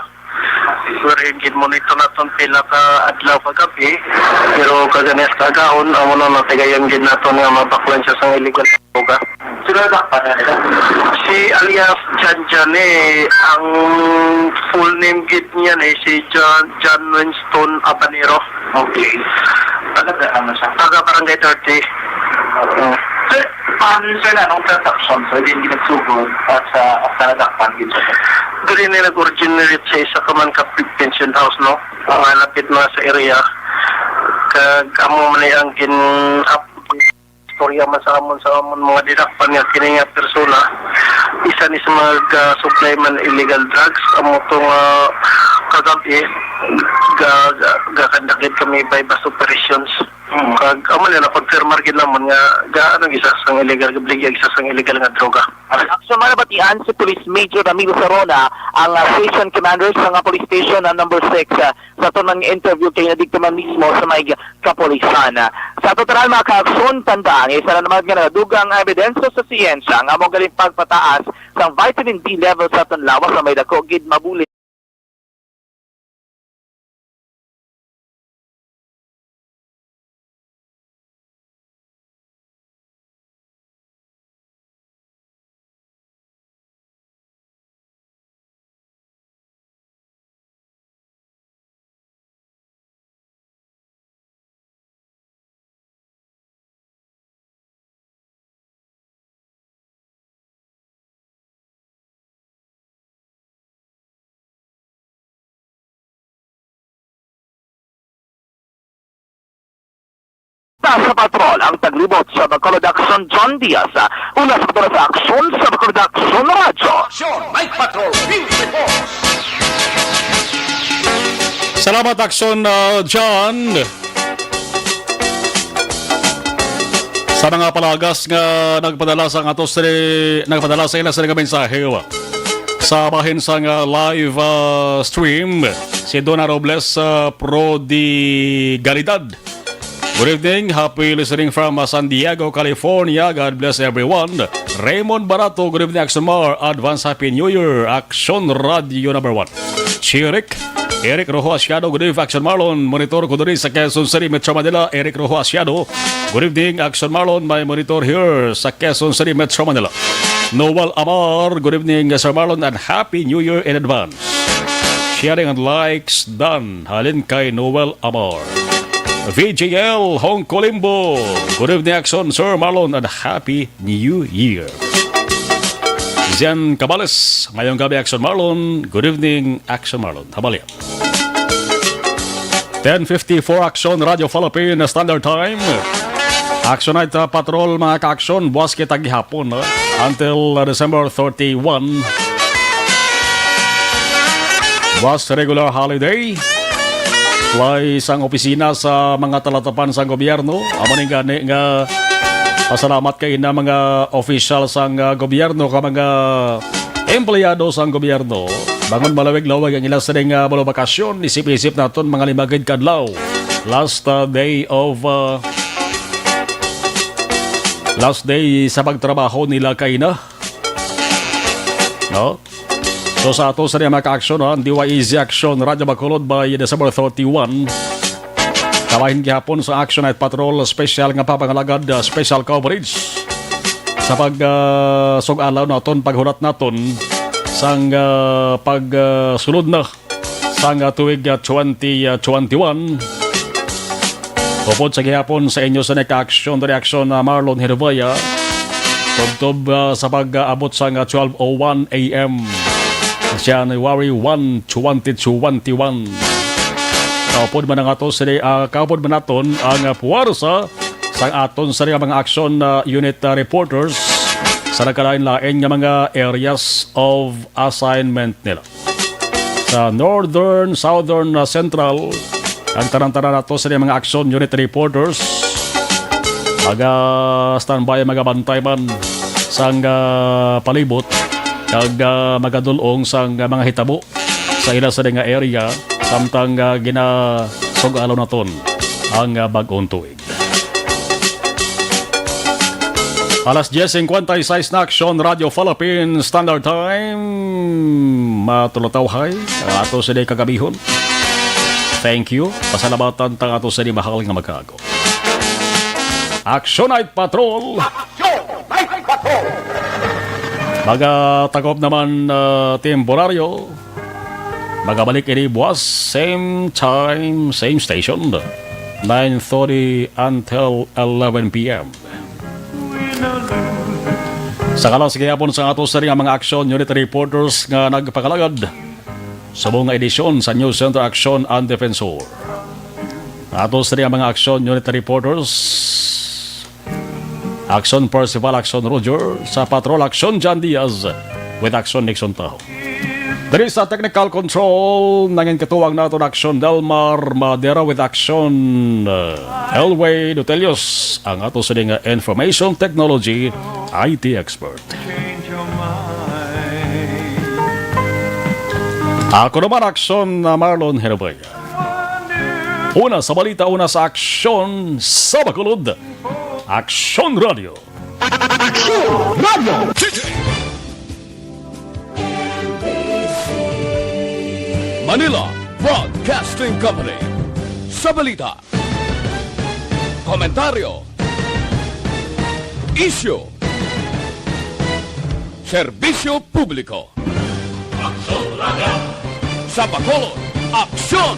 Pero gid monitor naton pila ka adlaw kagabi, pero kaganas kagahon, amo na natagayan gid naton nga mabaklan siya sang illegal nga droga. Sino ang dakpan na nila? Si alias Jan Jan eh, ang full name gid niya eh, si John, John Winston Abanero. Okay. Taga saan na siya? Taga Barangay thirty. Oo. Sir, um, sir, anong transaction, sir? Din ginagsugod at sa, at sa nadakpan gid siya, sir? Diri ni nag-originate sa isa ka man ka pension house, no? Nga lapit na sa area. Kag amo man ni ang gin-, istorya man sa amon, sa amon mga didakpan nga kini nga persona, isa ni sa mga, ah, supply man illegal drugs. Amo to nga kagabi, ga-, ga-, gakandakit kami buy-bust operations. Mm. Kag amo na, napagpirmar gid namon nga ga-, ano, isa sang illegal, gabaligya isa sang illegal nga droga. Aksyon man nabatian si Police Major Ramiro Sarona, ang, ah, station commander sa nga police station, ah, number six, ah, sa aton nga interview kay nadikta man mismo sa may kapulisan. Sa total, mga kaaksyon, tandaan, isa na naman nga nagadugang ebidensya sa siyensya nga amo galing pagpataas sang vitamin D level sa aton lawas sa may dako gid mabulig. Ta sa patrol ang taglibot sa Bacolod Aksyon, John Diaz. Una sa patrol sa aksyon sa Bacolod Aksyon Radyo. Aksyon, Mike Patrol, Field Report. Salamat, Aksyon, uh, John. Sa mga palagas nga nagpadala sa ato sini, nagpadala sa ila sini nga mensahe, uh, sa bahin sang, uh, live, uh, stream, si Donna Robles, uh, Pro de Galidad. Good evening. Happy listening from, uh, San Diego, California. God bless everyone. Raymond Barato, good evening, Aksyon Mar. Advance Happy New Year, Aksyon Radio number one. Chirik, Eric Rojo Asiado, good evening, Aksyon Marlon. Monitor ko diri sa Quezon City, Metro Manila, Eric Rojo Asiado. Good evening, Aksyon Marlon. May monitor here sa Quezon City, Metro Manila. Noel Amar, good evening, Sir Marlon, and Happy New Year in advance. Sharing and likes done. Halin kay Noel Amar. V J L Hong Colimbo, good evening, Aksyon, Sir Marlon, and Happy New Year. Zen Cabales, mayong gabi, Aksyon Marlon. Good evening, Aksyon Marlon. Habali. Ten fifty-four, Aksyon Radio Philippine Standard Time. Aksyon Night, uh, Patrol, mga ka-aksyon, buwas kita gihapon, uh, until, uh, December thirty-one. Buwas regular holiday. Fly sang opisina sa mga talatapan sang gobyerno. Amo ni gani nga pasalamat kay na mga opisyal sang, uh, gobyerno, ka mga empleyado sang gobyerno, bangon malawig-lawig ang ila sining, ah, mga bakasyon, isip-isip naton mga lima gid ka adlaw. Last, ah, day of, ah, last day sa pagtrabaho nila kay na. No? So, sa ato sa mga ka-aksyon, ha, D Y E Z Aksyon, Radyo Bacolod by December thirty-one. Kabahin gihapon sa Action Night Patrol special nga papangalagad, ah, special coverage sa pag, ah, sug-alaw naton, paghulat naton sang, ah, pag, ah, sulod na sang, ah, tuig, ah, twenty, ah, twenty-one. Upod sa gihapon sa inyo sa nagka-aksyon, reaksyon na Marlon Hervaya, tubtob, ah, sa pag-aabot sang, ah, twelve oh one A M sa January one, twenty twenty-one. Kaupod man ang ato sini, ah, kaupod man naton ang, ah, puwersa sang aton sini nga mga aksyon, ah, unit, ah, reporters sa nagkalain-lain nga mga areas of assignment nila. Sa Northern, Southern, ah, Central, ang tanan-tanan nato sini mga aksyon unit reporters. Maga-standby, magabantay man sang, ah, palibot, kag, ah, magadul-ong sang, ah, mga hitabo sa ila sa nga area, samtang, ah, ginasug-alaw naton ang, ah, bag-ong tuig. Alas diyes singkwenta y seis na, Aksyon Radio Philippines Standard Time. Matulotawhay, ato sa day kagabihon. Thank you. Pasalamatan ta ato sa di mahal nga magkaago. Aksyon Night Patrol. Aksyon Night Patrol. Magatakop naman, ah, temporaryo. Magabalik ini buwas, same time, same station. Nine thirty until eleven p m. Sa kalas gihapon sa ato sini nga mga aksyon unit reporters nga nagpakalagad subong nga edisyon sa News Center Aksyon ang Defensor. Ato sini nga mga aksyon unit reporters, Aksyon Percival, Aksyon Roger, sa Patrol Aksyon John Diaz, with Aksyon Nixon Taho. Diri sa technical control, nangin katuwang nato na Aksyon Delmar Madera with Aksyon, uh, Elway Dutelios, ang ato sini nga information technology I T expert. Ako naman, Aksyon, uh, Marlon Herabaya. Una sa balita, una sa aksyon sa Bacolod. Aksyon Radio. Aksyon Radio. Manila Broadcasting Company. Sa balita, komentaryo, isyu, serbisyo publiko. Aksyon Radio. Sa Bacolod, Aksyon